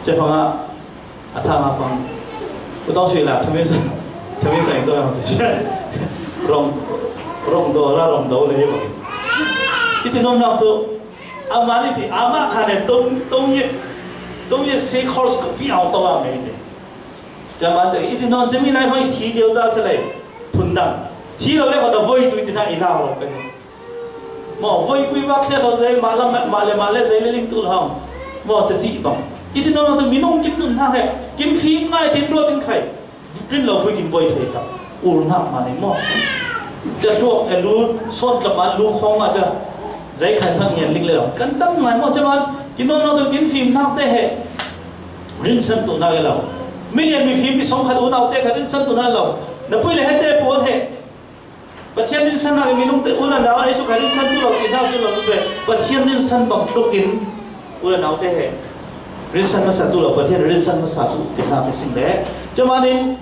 Cefang a, a thang a fang. Ku tong sui la thami sa. Thami sa i to yang te. Rong, rong do la rong do le. Iti nom nak tu. Ama ni ti ama kha ne tong, tong ye. Tong ye se course ko pi au to a me te. Cama ca i ti non cami nai fang i thi lio ta sa lei. Phun dang. Thi lo le ko na voi tu i ti na i lau lo pe. Mo voi kui bak thia lo zei ma lam ma le ma le zei le ling tu lo. Mo ca ti bang. I ti non tu minung kin nun hna he. Kin fim ngai tin ruat in khai. Rin lo pui kin voi thei ta. Ur hna ma ni mo. Ca hluak e lu son tla ma lu khong a ca. Zei khai hna ngian ling le lo. Kan tam ngai mo cama. Kin non tu kin fim hna te he. Rinsan tu na lo. Milian mifim mi song khat unau te khat rinsan tu na lo. Na pui le hete pawl he. Pathian rinsan nak minung te u le nau ei suk a rinsan tu lo ti hna tu lo tu pe Pathian rinsan bang tuk in u le nau te he rinsan masa tu lo Pathian rinsan masa tu ti hna te sing le. Camanin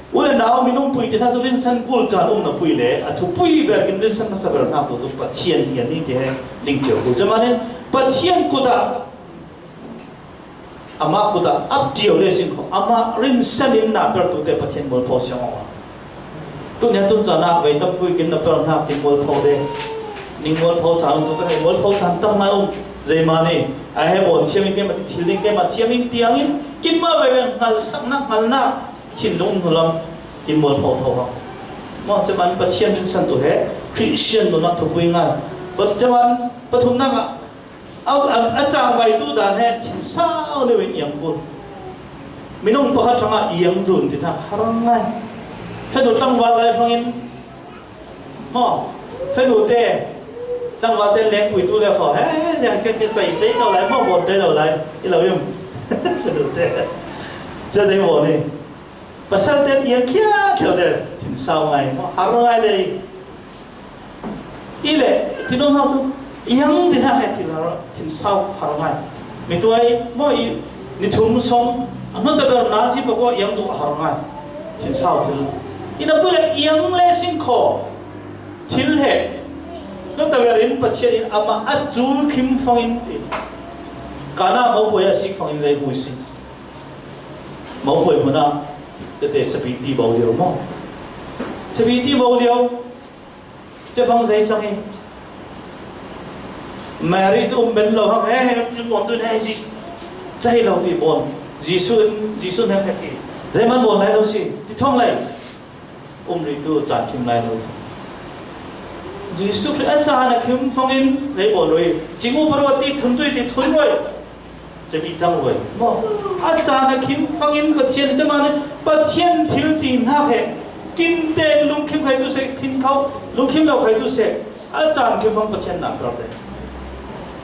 u le nau minung pui ti hna tu rinsan kul caan um na pui le a thupui ber kin rinsan masa ber hna tu tu Pathian hi an ni ti he ding cio kul. Camanin Pathian kut ah Amah kut ah ap ṭio le sin kho, amah rinsan in na per tu te Pathian mualpho siang awng. Tu nia tun caan ah vei tampi kin na per hna kin mualpho de. Ning mualpho caan um tu ka hei mualpho caan tam ngai um. Zeimah ni, a he bawn thiam in keimah ti thil ding keimah thiam in tiang in kin mah veve ngal sak nak ngal nak thinlung hnu lam kin mualpho tho hang. Maw, caman Pathian rinsan tu he Christian tu nak thupui ngai. Pat caman pathum nak ah A, a, a cangvai tu dan he thinsau deuh in iang kul. Minung pakhat hrangah iang dun ti hna har ngai. Fanu tlangval lai fangin maw, fanu te tlangval te lengpui tu le kho he, he, he, he, he, cai te lo lai maw, bawn te lo lai i lo im. Fanu te. Cia dei bawn hi. Pasal te iang khia khia te thinsau ngai maw, har ngai dei. I le, ti nuam hau tu, iang ti hna he thil har, thinsau har ngai. Mituai maw i, ni thum sawm, a hnuan ta ber nazi pakua iang tu har ngai. Thinsau thil. I na pui le iang le sin kho, thil he. Hnuan ta ber in Pathian in amah a cu khim fangin ti. Kana mopuai a sik fangin zei bui si. Mopuai hmun ah, tete sapi ti bo lio maw. Sapi ti bo lio. Cefang zei cang i Mary tu um ben lo hang he, he, thil bawn tu he, Jesu, cai lo ti bawn. Jesu, Jesu he, he, he. Zei man bawn lai lo si, ti thawng lai. Um ri tu caan khim lai lo. Jesu Khrih a caan a khim fangin zei bawn roi. Cing u paro ti thun tui ti thun roi. Cami cang roi. Maw. A caan a khim fangin Pathian, cama nih Pathian thil ti hna he. Kin tein lungkhim khai tu seh, khin kho, lungkhim lo khai tu seh. A caan khim fang Pathian nak per te.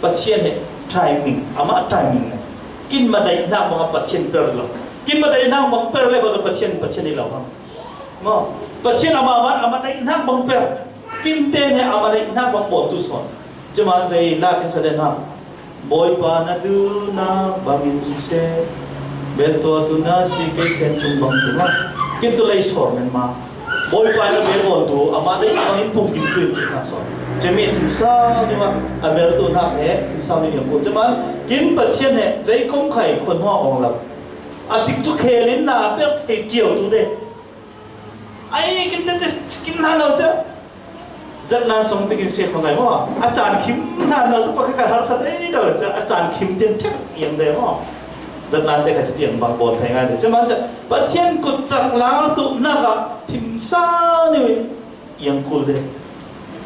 Pathian he timing, amah timing ne. Kin ma dai hnak bang a Pathian per lo. Kin ma dai hnak bang per le ko Pathian, Pathian i lo hang. Maw. Pathian amah, amah, amah dai hnak bang per. Kin tein he amah dai hnak bang bawn tu sawn. Cuma zei la kin sa dai hnak. Bawipa na duhnak bangin siseh, beltuah tu na si kei sen cung bang tu ma. Kin tu lei sawr men ma. Bawipa na bel bawn tu, amah dei bangin pung kin tu in tu hna sawr. Cemi thinsau tu ma, a bel tu hnak he, thinsau ni yang ko. Cuma, kin Pathian he, zei kong khai, khon hua ong lam. A tik tu khelin na, bel thei tiu tu de. Ai, kin tete, kin hna lo ca. Zatlan song tikin si kho ngai maw. A caan khim hna lo tu pakhat ka harsa dei lo ca. A caan khim tin thek iang dei maw. Zatlan te kha ci tiang bang bawn thei ngai dei. Cuma ca, Pathian kut cak lar tu nak a thinsau ni win iang kul dei.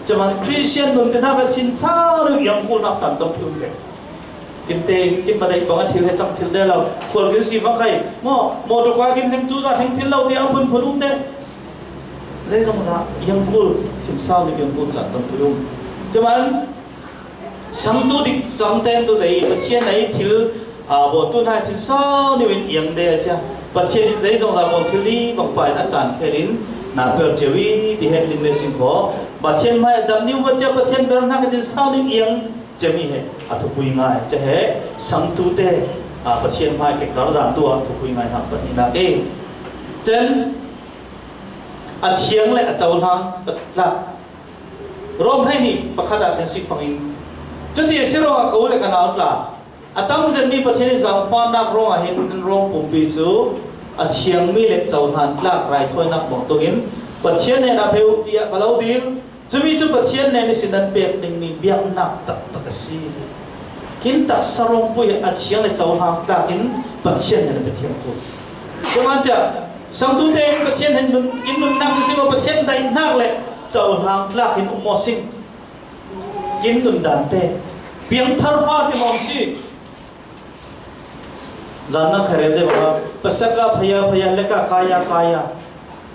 Cuma Christian nun te nak a thinsau ni iang kul nak caan tam thum dei. Kin te, kin ma dei bang a thil he cang thil de lo. Khual kin si fang khai. Maw, maw tu ka kin heng cu za heng thil lo tiang phun phun um de. Zei zong za, iang kul, thinsau ni iang kul caan tam pui um. Cuman, sang tu dik, sang ten tu zei, Pathian ei thil, a, baw tu na thinsau ni win iang de a cia. Pathian in zei zong za baw thil ni, bang pa in a caan khelin, na per tiu i, ti he ling le sing kho. Pathian mai a dam ni u ma cia, Pathian ber hna ka thinsau ni iang, Cemi he a thupui ngai, ca he sangtu te, a, Pathian hmai ke kar dan tu a thupui ngai hnak pahnih nak e. Cen a thiang le a cohlang tlak. Rom hleihnih pakhat ah kan sik fangin. Cuti a si ruangah ka u le ka nau tla a tam zetmi Pathian i zaangfahnak ruangah hin nan rawng pumpi cu a thiangmi le cohlan tlak raithawinak bangtuk in Pathian hnenah pe uh tiah ka lo dil. Cumi cu Pathian nen ihsin nan pek dingmi biaknak taktak a si. Kin taksa rawngpui a thiang le cohlang tlak in Pathian nen a pe thiam ko. Cumancia sangtu tein Pathian hnenah nun, in nunnak in si maw, Pathian daihnak le cohlang tlak in um maw sing. Kin nundan te piangthar fa ti maw si. Zan nak kha rel deuh ah, pasaka phaya phaya leka kaya kaya.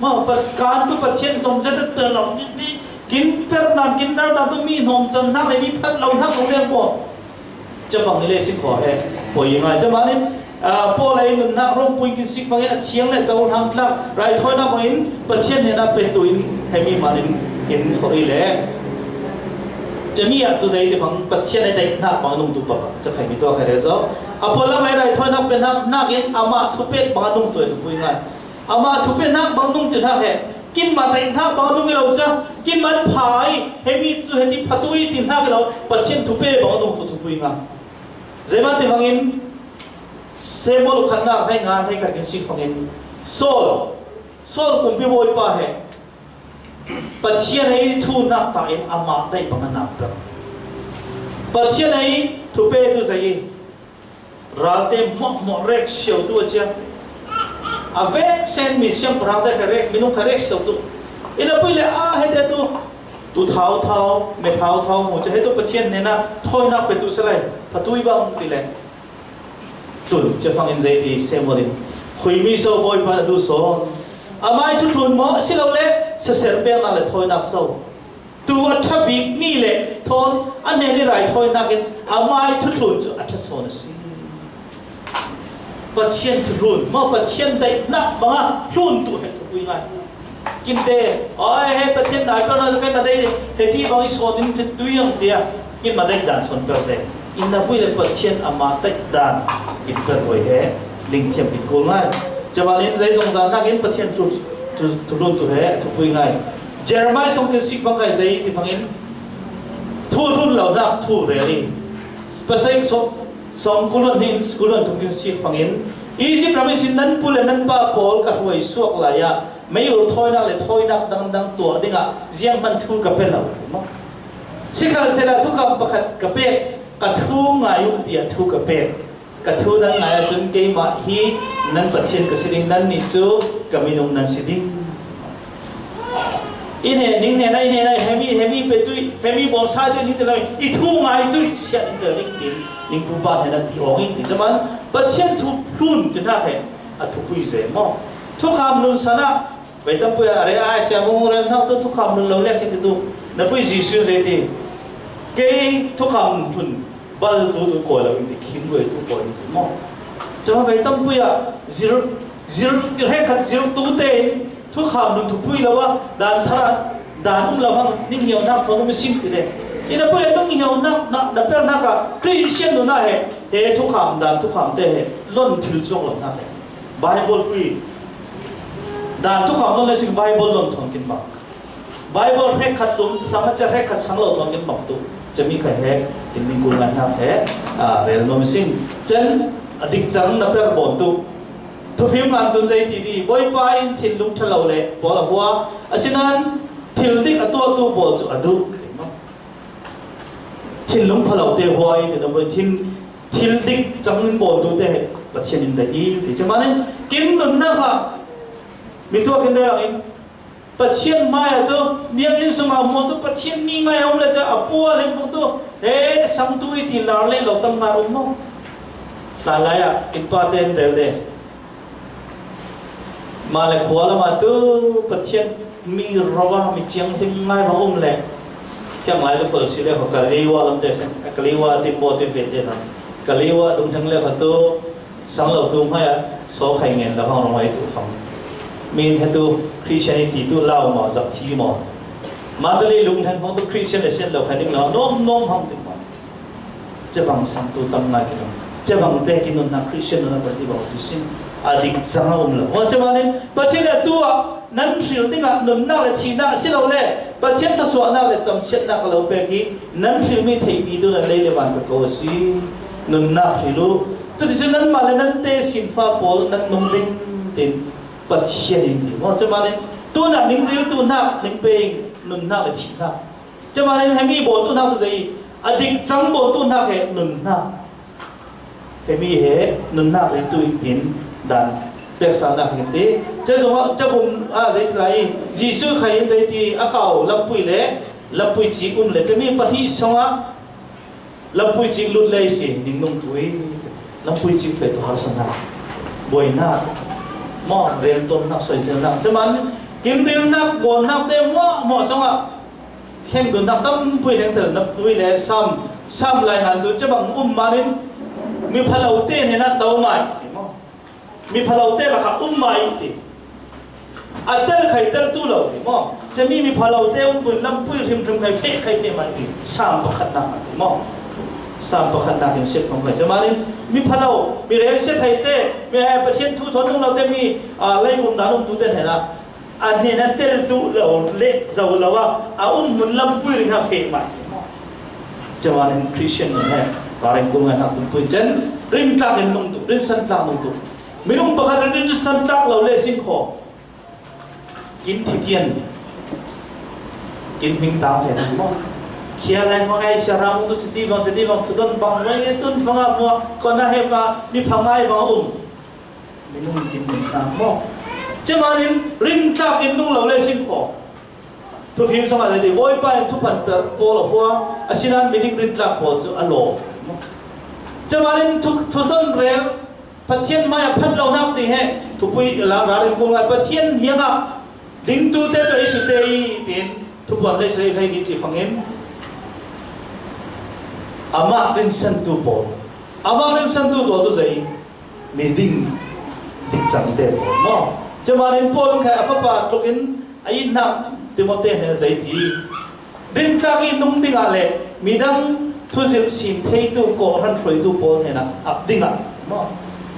Ma, pa, kan tu Pathian zong zet a tel lo, ni, ni, kin per nan, kin nar nan tu mi hnawm can hnak le mi phat lo hnak lo leng pawl. Cabang ni le si kho he, poi ngai. Camanin, ah, Paul ei nunnak rawngpui kin sik fangin a thiang le cohlang tlak, raithawinak bangin Pathian hnenah petu in he mi manin In for i le. Cami a tu zei ti fang Pathian a deihnak bang nung tu papa. Ca khai mi tu a khai rel zo. A pualam a rai thawinak pe nak, nak in amah thupek bang nung tu e tu pui ngai. Amah thupek nak bang nung ti nak he. Kin ma deihnak bang nung i lo ca. Kin man pha i. He mi tu he ti pha tu i ti nak i lo. Pathian thupe bang nung tu tu pui ngai. Zei ma ti fangin. Samuel khatnak hei ngan hei khat kin si fangin. Saul. Saul kumpi bawi pa he. Pathian ei thunak ta in amah dai bang a nak ta. Pathian ei thupe tu zai i. Ralte mok mok rek siau tu a cia. A vek sen mi siam parang te ka rek, minung ka rek siau tu. Ina pui le a he te tu. Tu thau thau, me thau thau mu cia he tu Pathian nena thoi nak pe tu salai. Patui bang ti le. Tun, cia fangin zei ti Samuel in. Khui mi so bawi pa a du so. Amai thu thlun maw, si lo le, sa ser pek nak le thoi nak so. Tu a tha bik mi le, thon, a ne ni rai thoi nak in, amai thu thlun cu a tha so na si. Pathian thu thlun, maw Pathian dai nak bang a, thlun tu he tu pui ngai. Kinte, oi, he Pathian nai pio na kai ma dei, he ti bang i son in ti tu yang tia, kin ma dei dan son pio te. In na pui le Pathian ama dei dan, kin pio koi he, ling thiam kin kul ngai. Cama in zei zong zan nak in Pathian tu, tu, tu lut tu he, tu pui ngai. Jeremiah song kin sik fang kai zei ti fang in, tu thlun lo nak tu reli. Pasai song, song kulon hin, kulon tu kin sik fang in. Egypt ram i sin nan pu le nan pa pawl ka hruai suak lai ah, mei ur thawinak le thawinak dangdang tuah dingah zianghman thu ka pe lo. Sikhalsehla thukham pakhat ka pek, ka thu ngai uh tiah thu ka pek. Ka thu nan ngai ahcun keimah hi nan Pathian ka si ding, nannih cu ka minung nan si ding. I hnen, ning hnen, i hnen, hemi, hemi pe tui, hemi bawngsa tui, ning te lo, i thu ngai tui, siah ning te ning tin, ning pupa hnen an ti awng in ti. Zaman Pathian thu hlun ti hna he a thupui zei maw? Thukham nun sanah, vei tam pui a re ai siang hung rel hnak tu thukham nun lo lek in ti tu, na pui Jesuh zei ti, kei thukham nun bal tu tu kawi lo in ti, khin ruai tu kawi in ti maw? Cuma vei tam pui a zir, zir, hrekkhat zir tu te in, thukham nun thupui lo a, dan thar a, dan um lo hang, ning hiau nak thon um sin ti le. Ina pui a ning hiau nak, na, na per nak a, Christian nun a he, he thukham dan, thukham te he, lon thil zuak lo nak he. Bible pui. Dan thukham lon le sin Bible lon thon kin bang. Bible hrekkhat lum sang a ca hrekkhat sang lo thon kin bang tu. Cami kha he, in ning kul ngan hnak he, a, rel nuam sin. Cen, a dik cang na per bon tu. Thufim ngan tun zei ti ti, Bawipa in thinlung ṭha lo le pawl a hua, asinain thil dik a tuahtu pawl cu a duh. Thinlung pha lo te hua i ti, na bawi thin, thil dik cang in pawl tu te Pathian in dah i ti. Cuma nin, kin nunnak ah, mi tuak in rel in, Pathian hmai ah tu, biakinn sungah hmuh tu, Pathian mi ngai a um le ca a pual him tu, he sang tu i ti lar le lo tam ngai um maw? Hlanlai ah, kin pa te in rel de. Mah le khua lam ah tu Pathian mi rua mi thianghlim ngai bang um le. Thiang lai tu khol si le kha Kaliwa lam te, Kaliwa tin bo tin ve te na. Kaliwa dung thang le kha tu sang lo tu hmai a so khai ngen lo hang rong ai tu fang. Min he tu Christianity tu lau maw, zak thi maw. Mandalay lung thang fang tu Christian le sian lo khai ding lo, nom nom hang ding maw. Cebang sang tu tam ngai ki lo. Cebang te ki nunnak Christian nunnak kan ti bang tu sin. A dik cang a um lo. Wa cebang nin Pathian a tu ah nan hril dingah nunnak le thihnak a si lo le Pathian thluasuahnak le camsiatnak ka lo pek i nan hrilmi theihpi tu nan lei le van ka ko a si. Nunnak hril u. Cuti cu nanmah le nan te sinfa pawl nan nung ding tin Pathian in ti. Wa cebang nin tunah ning ril tu hnak ning pe nunnak le thihnak. Cuma nin hemi bawtu hnak tu zei, a dik cang bawtu hnak he nun hnak. Hemi he nun hnak ri tu in tin dan peksa hnak hin ti. Cazung ah, cavum ah zei ti lai, Jesuh khai in zei ti, a kau lampui le, lampui cik um le, cami pahnih song ah, lampui cik lut le si, ning nung tu i, lampui cik pe tu harsa hnak. Buai hnak. Maw, rel ton hnak, soi zel hnak. Cuma nin, kin ril hnak, buan hnak te, maw, maw song ah, Thleng dunnak tampi hleng tel na pui le sam, sam lai ngan tu cebang um manin mi phalo te hnenah to ngai. Mi phalo te lakah um mai ti. A tel khai tel tu lo ni maw. Cemi mi phalo te um buin lampui hrim hrim khai feh khai feh mai ti. Sam pakhat nak ni maw. Sam pakhat nak in siat phong khai. Cemanin mi phalo, mi rel siat hai te, mi ai Pathian thu thon nung lo te mi, a, lei um dan um tu te hena. A hnen a tel tu lo le zo lo a, a um mun lampui ring ha feh mai. Cemanin Christian ni he, ba reng kum ngai nak tu pui chen, rin tlak in nung tu, rin san tlak nung tu. Minung pakhat rin san tlak lo le sing kho. Kin thitian. Kin hming tang thei nang maw. Khia lai maw ai sia ram tu chiti bang chiti bang thudon bang mai nge tun fanga maw. Kona he ba mi phangai bang um. Minung kin hming tang maw. Cemanin rin tlak in nung lo le sing kho. Thufim sanga le di boy pa in thupan per pol a hua. Asinan miding rin tlak pol chu a lo. Cemanin thu thudon rel Pathian mai a phat lo nak ti he, thupui la ra ring kul ngai Pathian hiang a ding tu te to isu te i tin, thupuan le sei lei ni ti fangin. Ama rin san tu pawl. Ama rin san tu pawl tu zei, mi ding, dik chang te pawl. No. Cemanin pawl khai a papa tlukin, a in nak Timote he zei ti. Rin tlak i nung dingah le midang thuzilh sin theitu kawhhran hruaitu pawl hnenah ap dingah maw?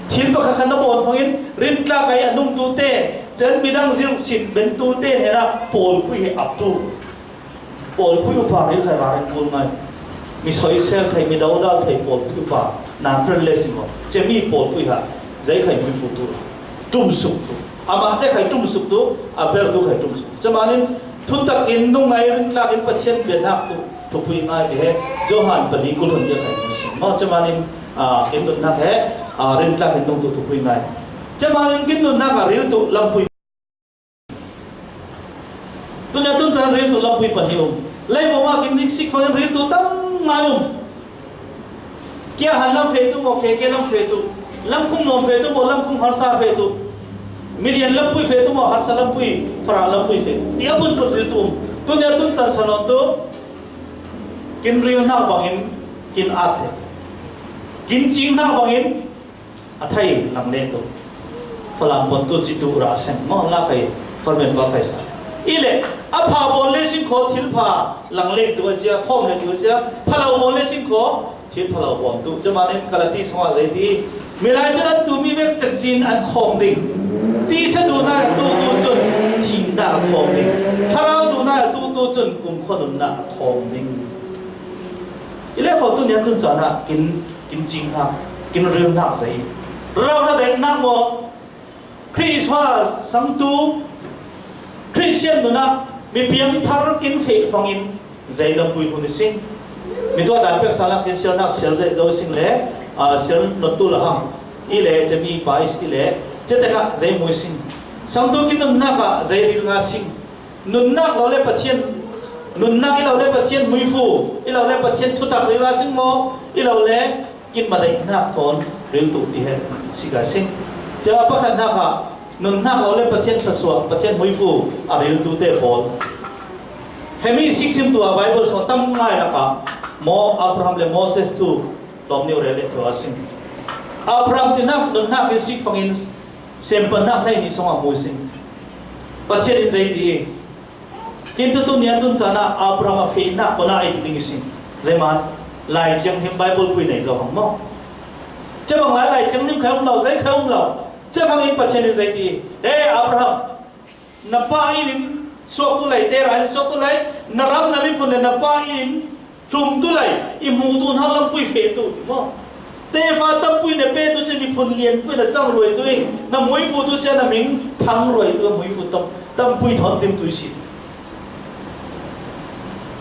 Thil pakhat khat na bawn fangin rin tlak ai a nungtute chan midang zilh sin bentute hnenah pawlpui he aptu. Pawlpui upa ril khai ralin kul ngai. Mi soisel thei, mi dodal thei pawlpui upa nan rel le si maw? Cemi pawlpui ha zei khai mi futu. Tumsuk tu. Amah te khai tumsuk tu, a ber tu khai tumsuk. Camanin Thutak in nungai rin tlak in Pathian bianak tu thupui ngai ti he Johan pali kul hun dia khai in si. Maw camanin, a, kin nunnak he, a, rin tlak in nung tu thupui ngai. Camanin kin nunnak a ril tu lampui. Tunia tun chan ril tu lampui pahnih um. Leivoma kin nik sik fangin ril tu tam ngai um. Kia han lam fe tu maw, khe ke lam fe tu. Lam khung nom fe tu maw, lam khung harsa fe tu. Milian lampui fe tu maw, harsa lampui, fara lampui fe tu. Tia pun pun ril tu um. Tunia tun chan sanon tu. Kin ril nak bangin, kin at le. Kin ching nak bangin, a thai lang le tu. Falam pon tu jitu ra seng maw, la khai, farmen ba khai sa. Ile, a pha bon le sing kho thil pha, lang le tu a chia, khom le tu a chia, pha lo bon le sing kho, thil pha lo bon tu. Camanin Galati songa zei ti, milai chun an tu mi vek chak chin an khom ding. Ti sa du na tu tu chun, thing na khom ding. Tharau du na tu tu chun, kum khonun na khom ding. Ile kho tunia tun chan a, kin Kin ching nak, kin ril nak zei. Rau na dek nak maw. Khrih Isua sangtu, Christian nuna, mi piang thar kin fe fangin, zei lampui hun i sing. Mi tua dan pek sa lak kin sial nak sial dek zo sing le, a, sial not tu la hang. I le, cemi pa i si le, ce te nak zei mui sing. Sangtu kin nunnak a zei ril nga sing. Nunnak lo le Pathian, nunnak i lo le Pathian muifu, i lo le Pathian thutak rila sing maw, i lo le kin madaihnak thawn ril tu ti he sika sing. Tia pakhatnak ah nunnak lo le Pathian thluasuah, Pathian muifu a ril tu te pawl. Hemi sik thim tu a Bible sung tam ngai lak ah maw Abraham le Moses tu lawm ni rel le thua sing. Abraham tinak nunnak in sik fangin sempannak hlei ni sung a mu sing. Pathian in zei ti. Kintu tunia tun chan a Abraham a fehnak kona ei ti ding i si. Zeiman, Lai Thianghlim Bible pui nei zo hang maw. Cebang lai Lai Thianghlim khai um lo, zei khai um lo. Cebang in Pathian in zei ti. He Abraham, na pa in in suak tu lai, Tera in suak tu lai, na ram na miphun le na pa in in Hlum tu lai, i hmutu hna lampui fe tu, ti maw? Tefa tampui na pe tu, cun miphun lianpui na cang ruai tu in, na muifu tu, cun na min thang ruai tu, muifu tam, tampui thawn tim tu i si.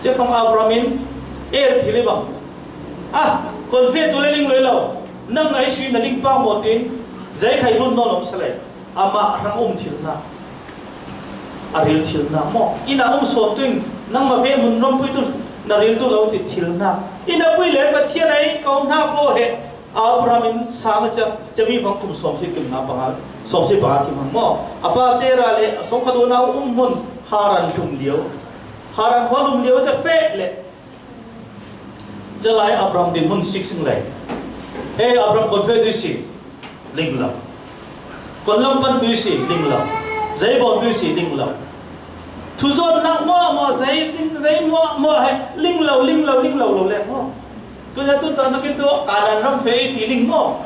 Cefang Abraham in, er thil i bang. Ah, kon fe tu le ling loi lo. Nang ngai sui na ling pa maw tin, zei khai run nawn om sa lai. Amah hrang um thil hna. A ril thil hna maw? Inn ah um sawn tu in nangmah ve mun rampui tu na ril tu lo ti thil hna. Inn ah pui le Pathian ei ko hna ko he Abraham in sang a cia, cia mi fang kum sawmsi kim hna panga, sawmsi panga kim hang maw? A pa Tera le a sawmkhat unau um hmun Haran hlum lio. Haran khua hlum lio a cia feh le Calai Abraham din hmun sik sing lei. He Abraham kon fe tu si, ling lo. Kon lam pan tu si, ling lo. Zei bawn tui si ling lo. Thu zawn nak muah muah, zei ding, zei muah muah hai, ling lo, ling lo, ling lo lo le maw. Tun ya tun cang tu kin tu, Kanan ram fe i ti ling maw.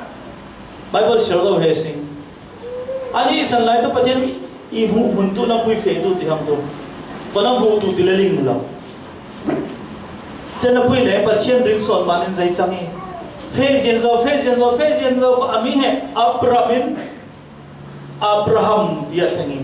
Bible siar zo he sing. Ani san lai tu Pathian i hmuh hmun tu lampui fe tu ti hang tu. Ko lam hmuh tu ti le ling lo. Cen a pui le Pathian ring sawn man in zei cang i. Fe zian zo, fe zian zo, fe zian zo, ko a mi he Abraham in Abraham ti a thleng i.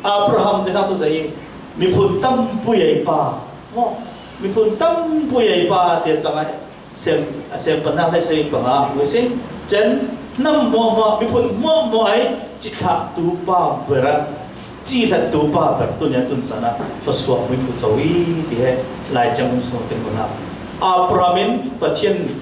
Abraham ti nak tu zei i. Miphun tampui ei pa. Maw. Miphun tampui ei pa ti a cang ai. Sem, a sem pan nak le sei panga. Wi sing. Cen nam muah muah, miphun muah muah ei. Ci thlah tu pa ber a. Ci thlah tu pa ber tu nia tun cana. Pasuak mui fu cawi ti he. Lai cang um sung tin panga. Abraham in Pathian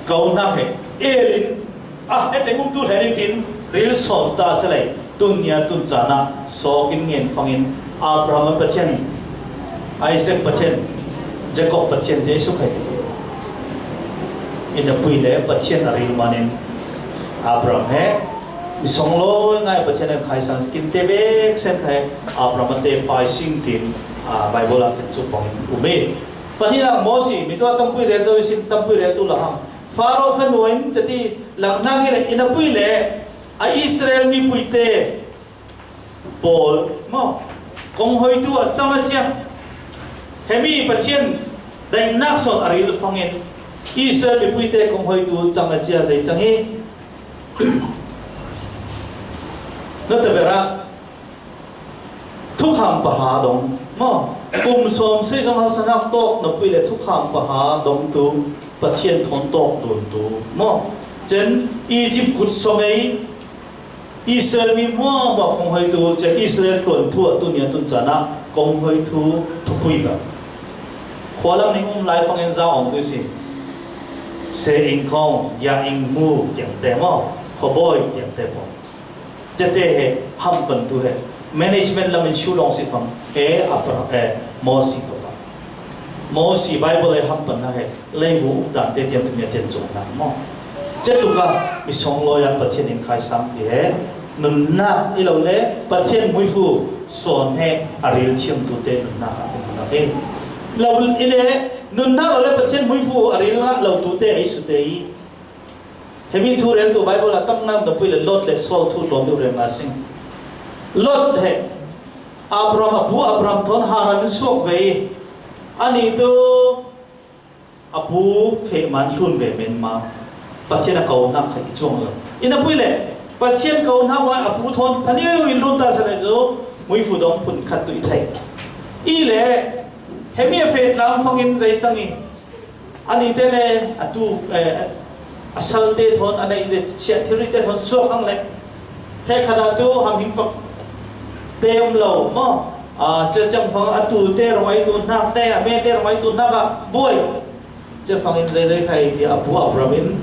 Ko hnak he, el in, ah, e teng um tu hlei ding tin, ril sawm ta si lei, tun nia tun caan ah, sawk in ngen fangin, Abraham Pathian, Isaac Pathian, Jacob Pathian te suk hai. Inn a pui le Pathian a ril manin, Abraham he, mi song lo ngai Pathian a khai sang, kin te bek sen khai, Abraham a te fai sing tin, ah, Bible ah kan cuk bangin um e. Pathien ah Mosi, mi tuah tampui rel zo ihsin tampui rel tu lahang. Faro fanu in tati lang nang in a pui le a Israel mipuite pawl maw kong hoitu a cang a cia. Hemi Pathian daihnak sawn a ril fangin Israel mipuite kong hoitu cang a cia zei cang hi. Na ta berah Thukham pahra dong maw? Kum sawm sei zong harsanak tawk na pui le thukham pahra dong tu Pathian thawn tawk dun tu maw? Cen Egypt kut sawng ei Israel mi muahmuah kong hoi tu cen Israel tluan thu a tu nia tun cana kong hoi thu thupui ka. Khualam ning um lai fangin za awng tu si. Se ing kong, ya ing mu tiang te maw? Khuabawi tiang te pawh. Cete he hampan tu he management lam in shu long si fang he Abra-, he Mosi papa. Mosi Bible he hampan na he leibu dan te tiang tu nia tiang zong na maw. Cetuka mi song loya Pathian in khai sang ti he nunnak i lo le Pathian muifu sawn he a ril thiam tu te nunnak a ti nunnak he. Lo i le nunnak lo le Pathian muifu a ril ngah lo tu te ei su te i. Hemi thu rel tu Bible a tam ngam na pui le Lot le Saul thu tlawm deuh rel nga sing. Lot he Abraham a pu Abraham thawn Haran in suak ve i. Ani tu a pu feh man hlun ve men ma. Pathian a ko hnak kha i cuang lo. I na pui le Pathian ko hnak wai a pu thawn thaniu in lut ta sa le tu muifu dong phun khat tu i thei. I le hemi a feh tlang fangin zei cang i. Ani te le a tu, eh, a sal te thawn, a nei le siah thilri te thawn suak ang le. He khat a tu hamhing pak te um lo maw? A, cia cang fang a tu te rong ai tu hnak te, a me te rong ai tu hnak a buai. Cia fangin zei zei khai ti a pu Abraham in,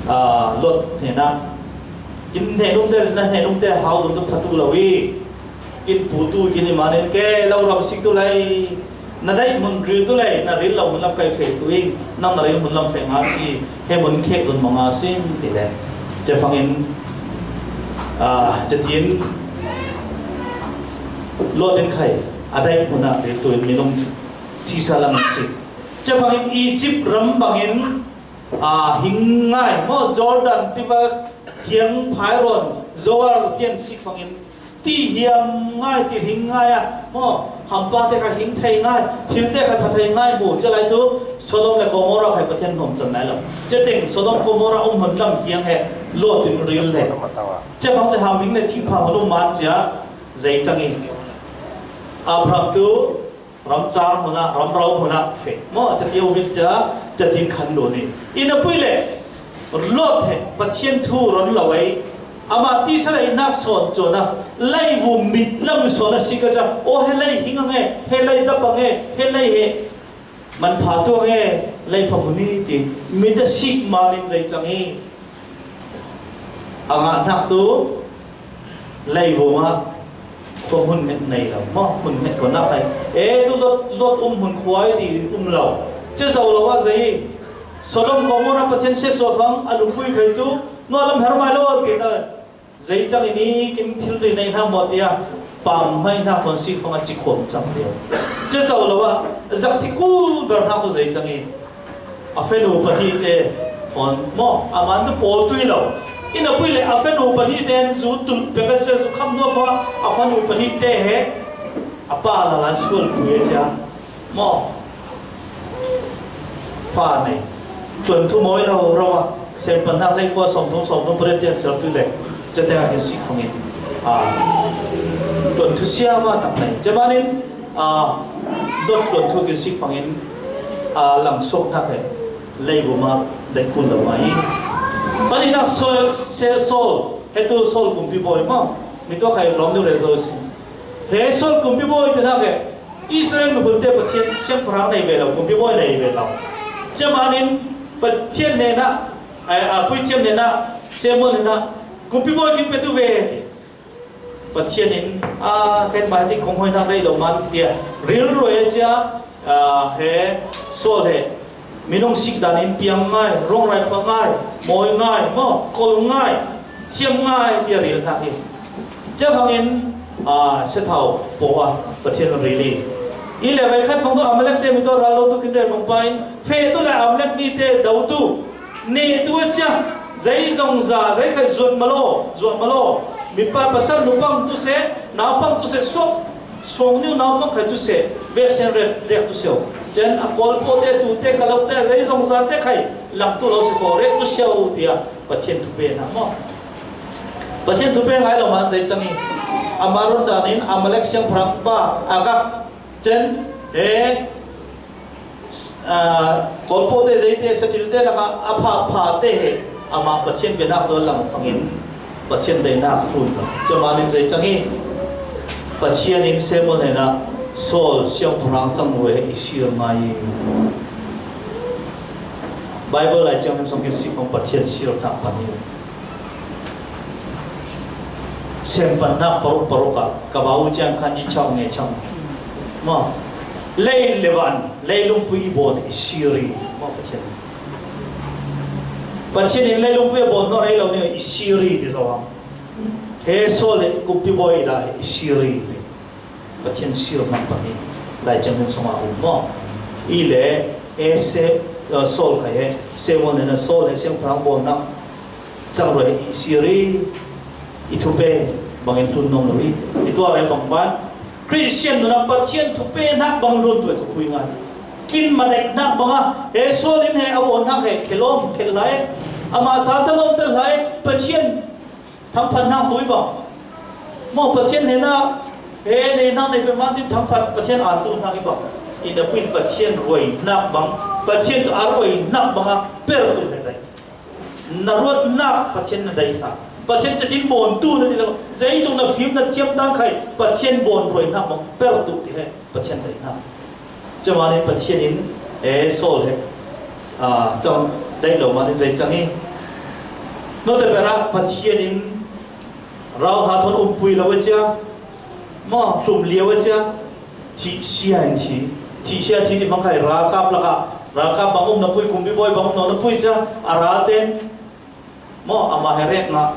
a, Lot hnena. Kin hnenum te, na hnenum te hau tu tu phatu lo i. Kin pu tu kin i manin ke lo ram sik tu lai. Na daih mun ril tu lei, na ril lo mun lam kai feh tu in, nang na ril mun lam feh nga si, he mun khek dun manga sin ti le. Cefangin, ah, cetin, Lot in khai, a daih mun a ril tu in minung tisa lam si. Cefangin Egypt ram bangin, ah, hing ngai, mo Jordan tiva hiang phairon, Zoar tian sik fangin, Ti hiam ngai, ti hing ngai a, maw, hampa te kha hing thei ngai, thil te kha pha thei ngai mu, cia lai tu Sodom le Gomorrah khai Pathian hnom cang lai lo. Cia teng Sodom Gomorrah um hun lam hiang he, Lot in ril le. Cia bang cia ham hing le thing pha hun um man cia, zei cang i. Abraham tu, Ram car hmun ah, ram ro hmun ah feh. Maw, a cati a um i cia, cati khan dun i. I na pui le, Lot he, Pathian thu ron lo ei. Amah tisa lei nak sawn cawn a, lei vu mit lam sawn a sik a cia, aw he lei hing ang e, he lei dap ang e, he lei he manpha tu ang e, lei pha hmun i ti, mit a sik man in zei cang i. A ngah hnak tu, Leivum ah khua hmun nget nei lo maw, hmun nget ko nak ai. E tu Lot, Lot um hmun khua i ti um lo. Cia zo lo ah zei. Sodom Gomorrah Pathian siasuak fang a lupui khai tu nualam her mai lo ti na. Zei cang i ni kin thil ri nei hna maw tiah pang hmai hna hon si fang a ci khawm cang deuh. Cecau lo ah zak thi kul ber hna tu zei cang i a fanu pahnih te hon maw a man tu pawl tui lo. Inn a pui le a fanu pahnih te an zu tulh pek a cia zu kham hnuah kha a fanu pahnih te he a pa lal an sual pui a cia. Maw fa nei tuan thu mawi lo rau a sem pan hnak lei khua sawm thum sawm thum pariat tiang ser tu le cate a kin sik fangin tuan thu siama tak nei cemanin dot tuan thu kin sik fangin lang sok hnak he lei bu ma dai kun lo mai. Pani nak sol se sol he tu sol kumpi bawi ma mi tu khai rom du rel zo si he sol kumpi bawi te hnak he Israel miphun te Pathian siangpahrang nei ve lo, kumpi bawi nei ve lo. Cemanin Pathian hnenah, ai, a puithiam hnenah, Samuel hnenah, kumpi bawi kin petu ve, ti. Pathian in, a, khen mai ti kong hoi hnak nei lo man, tia. Rilruai a cia, a, he, Saul he, minung sik dan in piang ngai, rong rai pha ngai, mawi ngai, maw, kol ngai, thiam ngai, tia ril hnak hi. Cavangin, aa, sethau paw a Pathian rili. I le vai khat fang tu Amalek te mi tu ral lo tu kin rel bang pa in, feh tu le Amalek mi te do tu, ne tu a cia, zei zong za, zei khai zuat malo, zuat malo. Mi pa pasal nu pang tu se, nau pang tu se, suak, suang niu nau pang khai tu se, ve sen ret, rek tu se. Cen a kol po te tu te ka lo te, zei zong za te khai, lam tu lo se ko, rek tu se, tia Pathian tu pe na mo. Pathian thupe ngai lo man zei cang i, amah run dan in Amalek siangpahrang pa Agag cen he, aa, kolpo te zei te satil te lakah a pha pha te he amah Pathian bianak tuan lang fangin Pathian daihnak hlun lo. Cemanin zei cang i, Pathian in Samuel hnenah Saul siangpahrang cang ve i sir ngai i. Baibal lai ciang him song kin sifang Pathian sir hnak pan hi. Sem pan hnak paruk paruk ah ka bau ciang khan i chau nge chang. Ma. Lei le van, lei lungpui i bawn i siri. Ma Pathian. Pathian in lei lungpui a bawn no rei lo ni i siri ti zo. He Saul le kumpi bawi la i siri. Pathian sir hmang pahnih Lai Thianghlim sungah a um maw? I le, e se, uh, Saul khai he, Samuel hnenah Saul he siangpahrang bawlnak cang ruai i sir i, i thupe bangin hlun nuam lo i, i tuah rel bang ban, Christian nun ah Pathian thupe hnak bang hlun tu e tu khui ngai. Kin madaih hnak bang ah, he Saul in he a bawlnak he, khelawm, khel lai, amah ca ta lawm ta lai, Pathian thangphat hnak tu i bang. Maw Pathian hnenah he nei hnak nei peuhmah tin thangphat Pathian an tu hnak i bang. I na puin Pathian ruai hnak bang, Pathian tu a ruai hnak bang a per tu he dai. Na ruat hnak Pathian na dai sa. Pathian catin bawn tu na ti lo. Zeitung na fim na thiam tang khai Pathian bawn ruai hnak bang per tu ti he Pathian dai hnak. Cemanin Pathian in, eh, Saul he, ah, cang daih lo manin zei cang i. Note berah Pathian in rau hna thawn umpui lo a cia, maw, hlum lio a cia, thih sia in thi, thih sia thi ti fangkhai ralkap lakah, ralkap bang um na pui, kumpi bawi bang um na pui cia, a ral ten, maw, amah he rek ngah.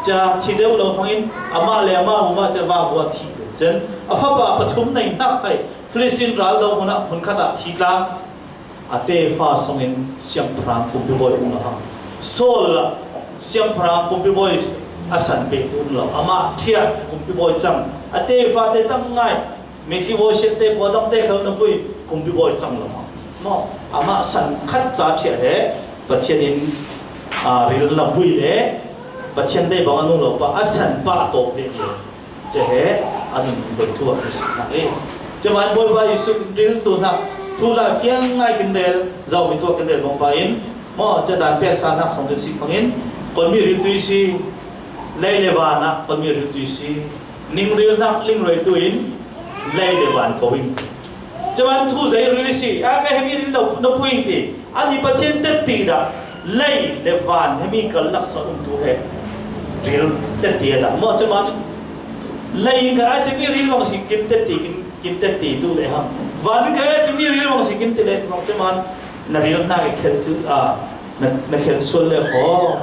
Cia thi deuh lo fangin, amah le amah huma cia va hua thi deuh. Cen, a fapa pathum nei hnak khai, Filistin ral lo hmun ah, hmun khat ah thi tla. A tefa sungin siangpahrang kumpi bawi um lo hang. Saul ah siangpahrang kumpi bawi a san pe tu um lo. Amah thiah kumpi bawi cang. A tefa te tam ngai. Mephibosheth te kua dang te khel na pui kumpi bawi cang lo. Maw, amah san khat ca thiah he Pathian in, a, ril na pui le Pathian dei bang a nung lo pa a san pa a tawp deh le. Cehe a nun in doi thu a si hna e. Ceman Bawipa Jesuh kin ril tu hnak thu la fiang ngai kin rel, zaumi tuah kin rel bang pa in, maw, cedan pek sa hnak song kin si fangin, kon mi ril tui si, lei le van ah kon mi ril tui si. Ning ril hnak ling roi tu in lei le van ko in. Ceman thu zei ril i si, a ka hemi ril lo na pui ti. An i Pathian tetti dah lei le van hemi kal laksa um tu he ril tetti a dah. Maw ceman lei ka a cemi ril bang si kin tetti kin, kin tetti tu le ham. Van ka a cemi ril bang si kin ti le tu bang ceman na ril hna ke khel tu a na, na khel sual le ho.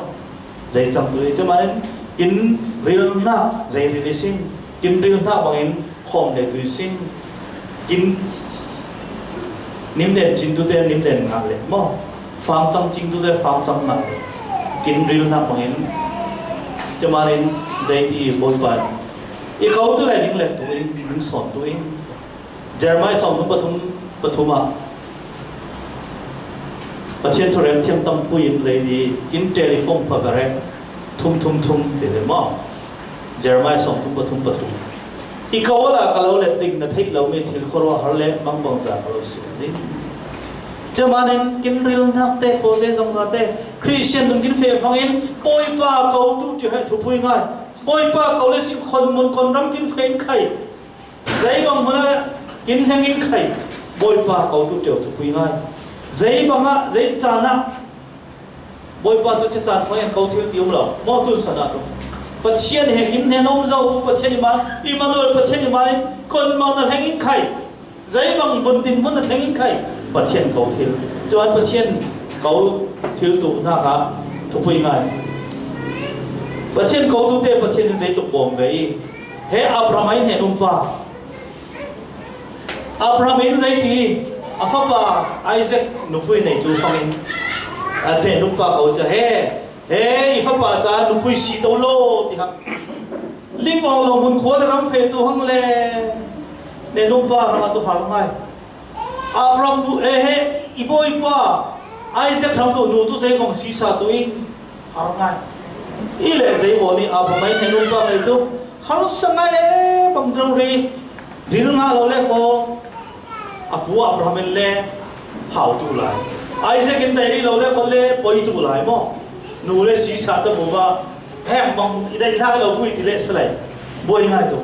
Zei cang tu i ceman Kin rilnak zei ril i sin, kin rilnak bangin khawm le tui sin, kin nimden cintute nimden ngah le maw, fangcang cintute fangcang ngah le, kin rilnak bangin, cemanin zei ti Bawipa in i ko tu le ning let tu in, ning sawn tu in. Jeremiah sawmthum pathum, pathum ah Pathian thurem thiam tampui in zei ti, kin telephone pha bere, thum thum thum ti le maw. Jeremiah sawmthum pathum pathum. I ko la ka lo let ding na theih lo mi thil khuaruahhar le mangbangza ka lo si ding. Cemanin kin rilnak te ko zei zong la te, Christian nun kin feh fangin Bawipa ko tu ti hai thupui ngai. Bawipa ko le si khon mun khon ram kin feh in khai. Zei bang hmun ah kin hleng in khai, Bawipa ko tu teu thupui ngai. Zei bang ah, zei caan ah, Bawipa tu cecaan fangin ko thil ti um lo. Maw tun san ah tu Pathian he kin hnen om zo tu Pathian i man, Immanuel Pathian i man in kon bang na hleng in khai. Zei bang hmun din hmun na hleng in khai. Pathian ko thil. Cuan Pathian ko thil tu nak ah thupui ngai. Pathian ko tu te Pathian in zei tuk bawm ve i. He Abraham ai hnen um pa. Abraham in zei ti, a fapa Isaac nupui nei cu fangin a hnen um pa ko ca he, he i fapa ca nupui si to lo ti hang. Ling awng lo hmun khua le ram fe tu hang le, hnen um pa hang a tu hal ngai. Abraham nu e he, i bawipa Isaac hang tu nu tu zei bang si sa tu i. Har ngai. I le zei baw ni Abraham ai hnen um ta ngai tu. Har sa ngai e bang rori. Ril nga lo le ko. A pu Abraham in le hau tu lai. Isaac in dai ri lo le ko le poi tu lai maw. Nu le si sa ta bu ba. Hem bang i dai hla lo bui ti le sa lai. Boi ngai tu.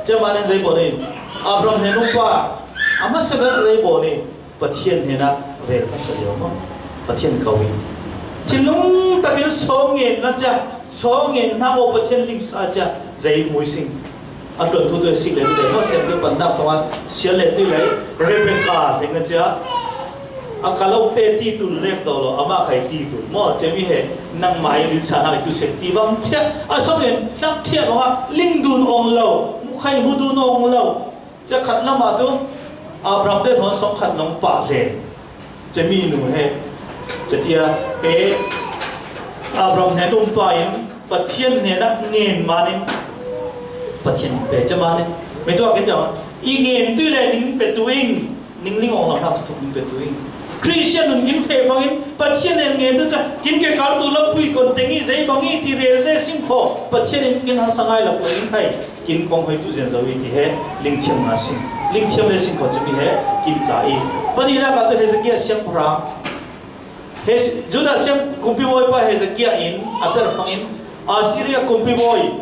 Cemanin zei baw ni. Abraham hnen um pa. A masa ber zei baw ni. Pathian hnenah rel hmasa lio maw? Pathian ko in. Thinlung takin sawngen na cia, sawngen na aw Pathian lingsa cia, zei mui sing. A tuan thu tu sik le tu le maw, siam tu pannak sawng a, sial le tu le, Rebecca teng a cia. A ka lo te ti tu lek zo lo, amah khai ti tu. Maw, cemi he, nangmah i rinsa nak tu sek ti bang cia. A sawngen, nak cia bang a, ling dun awng lo, mukhai mu dun awng lo. Cia khat lamah tu Abraham te thawn sawng khat nong pah len. Cia mi nu he. Cia tia he Abraham hnen um pa in Pathian hnenah ngen manin Pathian pe cia manin. Mi tu a kin tiang i ngen tu le ning pe tu ing. Ning ling awng lam hnak tu ning pe tu ing. Christian nun kin fe fangin Pathian hnen ngen tu cia kin ke kar tu lampui kon teng i zei bang i ti rel le sim kho Pathian in kin harsa ngai lampui in khai. Kin kong hoi tu zian zo i ti he, lingthiam nga sing. Lingthiam le sing kho cumi he, kin ca i. Pani la ka tu Hezekiah siang phra. He, Judah siang kumpi bawi pa Hezekiah in, a per fangin, Assyria kumpi bawi,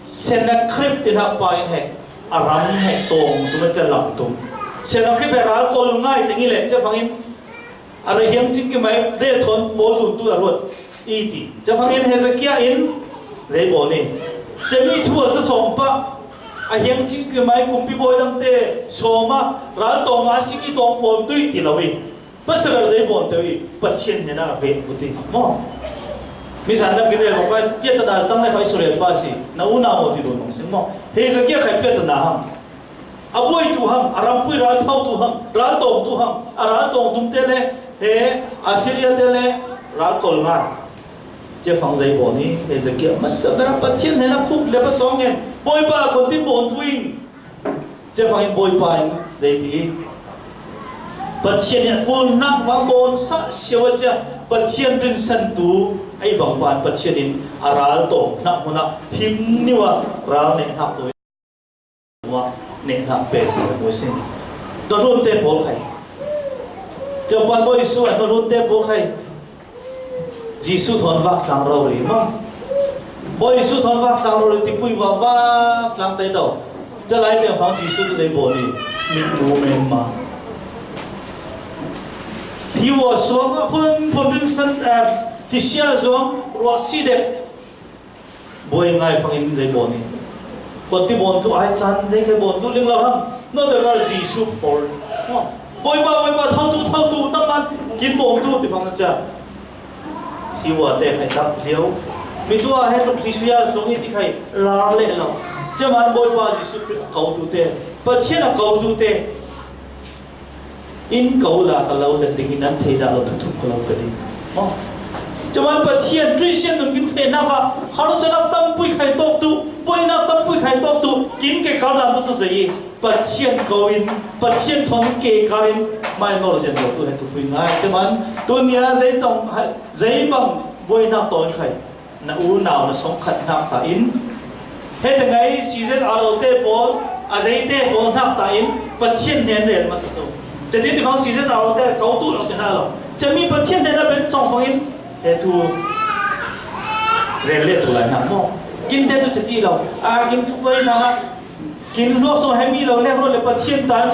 Sennacherib tin hak pa in he, a ram he tawng tu ma cia lam tum. Sennacherib he ral kol ngai tengi le, cia fangin, a rehiang cing ki mai, de thawn bawl dun tu a ruat. I ti. Cia fangin Hezekiah in zei baw ni. Cia mi thu a sa sawm pah. A hiang cing ki mai kumpi bawi dangte sawm a ral tawng a sing i tawng pawm tu i ti lo i. Pasaber zei bawn teu i Pathian hnenah a vek vut i. Maw. Mi zan lam kin rel maw pa piatana cang le fai surel pa si. Na u na maw ti dun maw sing maw. Hezekiah khai piatana hang. A buai tu hang, a rampui ral thau tu hang, ral tawng tu hang, a ral tawng tum te le, he, Assyria te le, ral kol ngai. Cia fang zei baw ni, Hezekiah, masa bera Pathian hnenah khuk le pa sawng ngen, Bawipa kon tin bawn tu in. Cia fang in Bawipa in, zei ti. Pathian in a kul nak vang bawn sa siawa cia, Pathian rinsan tu, ei bang pan Pathian in a ral tawng nak hmunah, him niwa ral nek nak tu. Mah nehnak pen muisin. Hnawlunte pawl khai. Siopa Bawi Jesuh a hnawlunte pawl khai. Jesuh thawn vak tlang rori maw. Bawi Jesuh thawn vak tlang rori tipui vak vak tlang te tau. Cia lai te hmang Jesuh tu dei baw ni. Mit mu men ma. Hi wa suang a phun phun rin san, eh, hi sia suang ruah si dek. Buai ngai fangin lei bawn hi. Kawtti bawn tu ai caan lei kai bawn tu ling lo hang. Nawte kal Jesuh pawl. Bawipa, Bawipa, thau tu, thau tu, nangman kin bawn tu ti fang cia. Siwa te khai tak liau. Mi tua he tluk ti suya song i ti khai lar le lo. Ceman Bawipa Jesuh Khrih a ko tu te, Pathian a ko tu te, in ko la ka lo le ding in an thei dah lo, thuthuk ka lo ka ding. Ceman Pathian Christian nun kin fe na ka, harsa na tam pui khai tok tu, pui na tam pui khai tok tu, kin ke kar lam tu tu zai. Pathian ko in, Pathian thon ke kar in, mai nor zen lo tu he tu pui ngai. Ceman, tu nia zei zong, zei bang, boi na ton khai. Na u nau na song khat hnak ta in. He te ngai season a lo te pawl, a zei te pawl hnak ta in, Pathian nen rel masa tu. Cetin ti fang season a lo te kau tu lo te na lo. Cemi Pathian nen a ben song fang in, he tu rel le tu lai na mo. Kin te tu ceti lo. A kin tu koi na na. Kin luak sung hemi lo le, ruat le Pathian tan,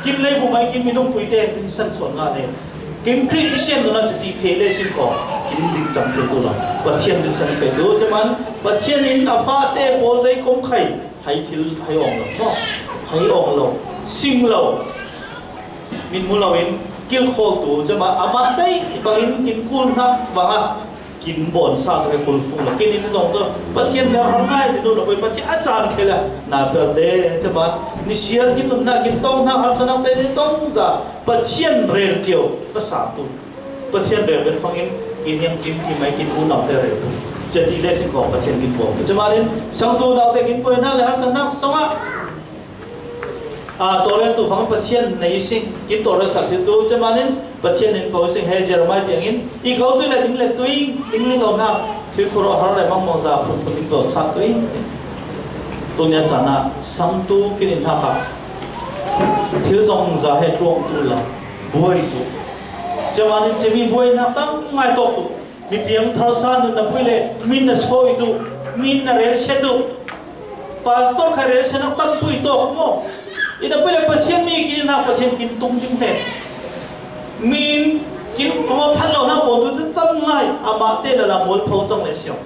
kin lei bu mai, kin minung pui te, kin san chuan nga le. Kin Christian nuna chati fe le sin ko, kin dik chang thil tu lo. Pathian dik san fe tu, ceman, Pathian in a fa te pawl zei kong khai, hai thil, hai ong lo, no? Hai ong lo, sing lo. Min mu lo in, kil khol tu, ceman, ama dei, bang in, kin kul hnak, bang a. Kin bawn sa tu he kul fung lo. Kin in zong tu Pathian ner hong ngai ding lo, Pathian a caan khel a na per de, ceman ni siar kin nunnak, kin tong hnak, harsa nak te ni tong za Pathian rel cio ka sa tu. Pathian rel ben fang in kin yang cim ki mai, kin unau te rel tu. Cati le sin ko Pathian kin bawn. Ceman in sang tu nau te kin poi hnak le harsa nak song a. A, tawlrel tu fang Pathian nei sing, kin tawlrel sak thil tu, ceman in Pathian in ko sing he Jeremiah tiang in, i ko tu le ding le tu, ding ling lo na, thil khur har le mang mang za phun phun ding lo sak tu. Tu nia caan a, sang tu kin in hak a. Thil zong za he tluang tu la, buai tu. Ceman in cemi buai na tang ngai tok tu. Mi piang thar sa nun na pui le, min na soi tu, min na rel se tu. Pastor kha rel se na tam pui tok mo. I na pui le Pathian mi ki na Pathian kin tung ding he. Min kin mo phan lo na mo tu tam ngai, ama te la la mol pho chang le siang.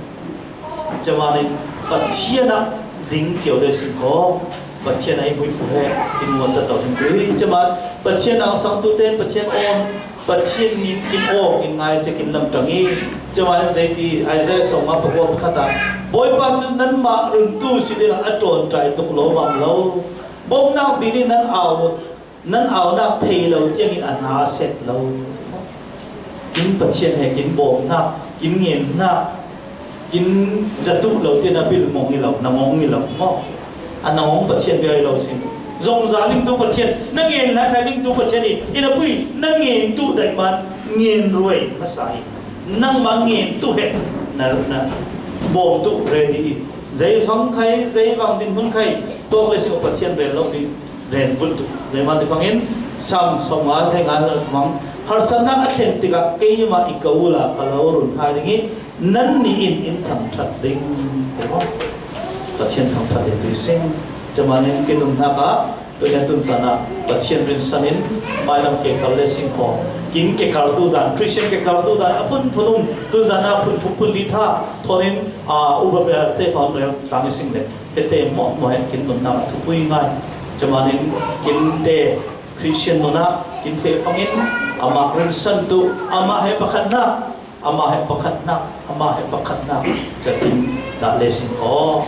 Ceman in Pathian a ding kio le sin ko. Pathian a i hmuifu he in muat zat lo ding tui. Ceman Pathian a sang tu ten Pathian aw, Pathian nin kin aw, in ngai cek in lam tang i. Ceman in zei ti Isaiah song a pakua pakhat a, Bawipa cu nanmah run tu si ding a ṭawn ṭai tuk lo bang lo. Bawmnak dil in nan au, nan aunak thei lo tiang in a hna a set lo. Kin Pathian he kin bawmhnak, kin ngenhnak, kin zatuh lo tiang a bil mong i lo, na ngong i lo maw? A na ngong Pathian bia i lo si. Zong za ling tu Pathian, na ngen lai khai ling tu Pathian i, i na pui, na ngen tu daih man, ngen ruai masa i. Nangmah ngen tu he, na, na bawm tu ready i. Zei fang khai, zei vang din hun khai, tawk le si ko Pathian rel lo i. Len bul tu. Zeihmanh ti fangin, Sam sawmnga hleinga hmang, harsatnak a thlen tikah keimah i ko ula ka lo run hai ding i, nannih in in thangṭhat ding. Pathian thangṭhat le tui sing. Camanin kin umnak ah, tunia tun caan ah Pathian rinsan in mailam kekar le singkhaw, kin kekar duhdan, Christian kekar duhdan a phunphun um, tun caan ah phunphun phun li tha thawn in, aa, upa bia te thawn rel tlang i sing le. Hete mawhmawh he kin nunnak a thupui ngai. Camanin kin te Christian nunah kin feh fangin amah rinsan tu, amah he pakhatnak, amah he pakhatnak, amah he pakhatnak. Catin dah le sin aw.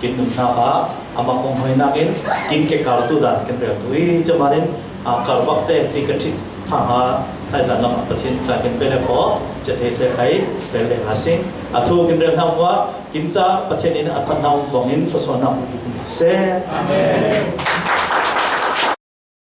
Kin nunnak ah amah kong hoi nakin kin kekar tu dan kin rel tu i. Camanin, ah, karbak te fi ka thit thang a thaizan lam ah Pathian ca kin pe le khaw. Cate te khai rel le ha sing. A thu kin rel hna muah. Kin ca Pathian in a phatnak bawngin thluasuahnak um seh. Amen.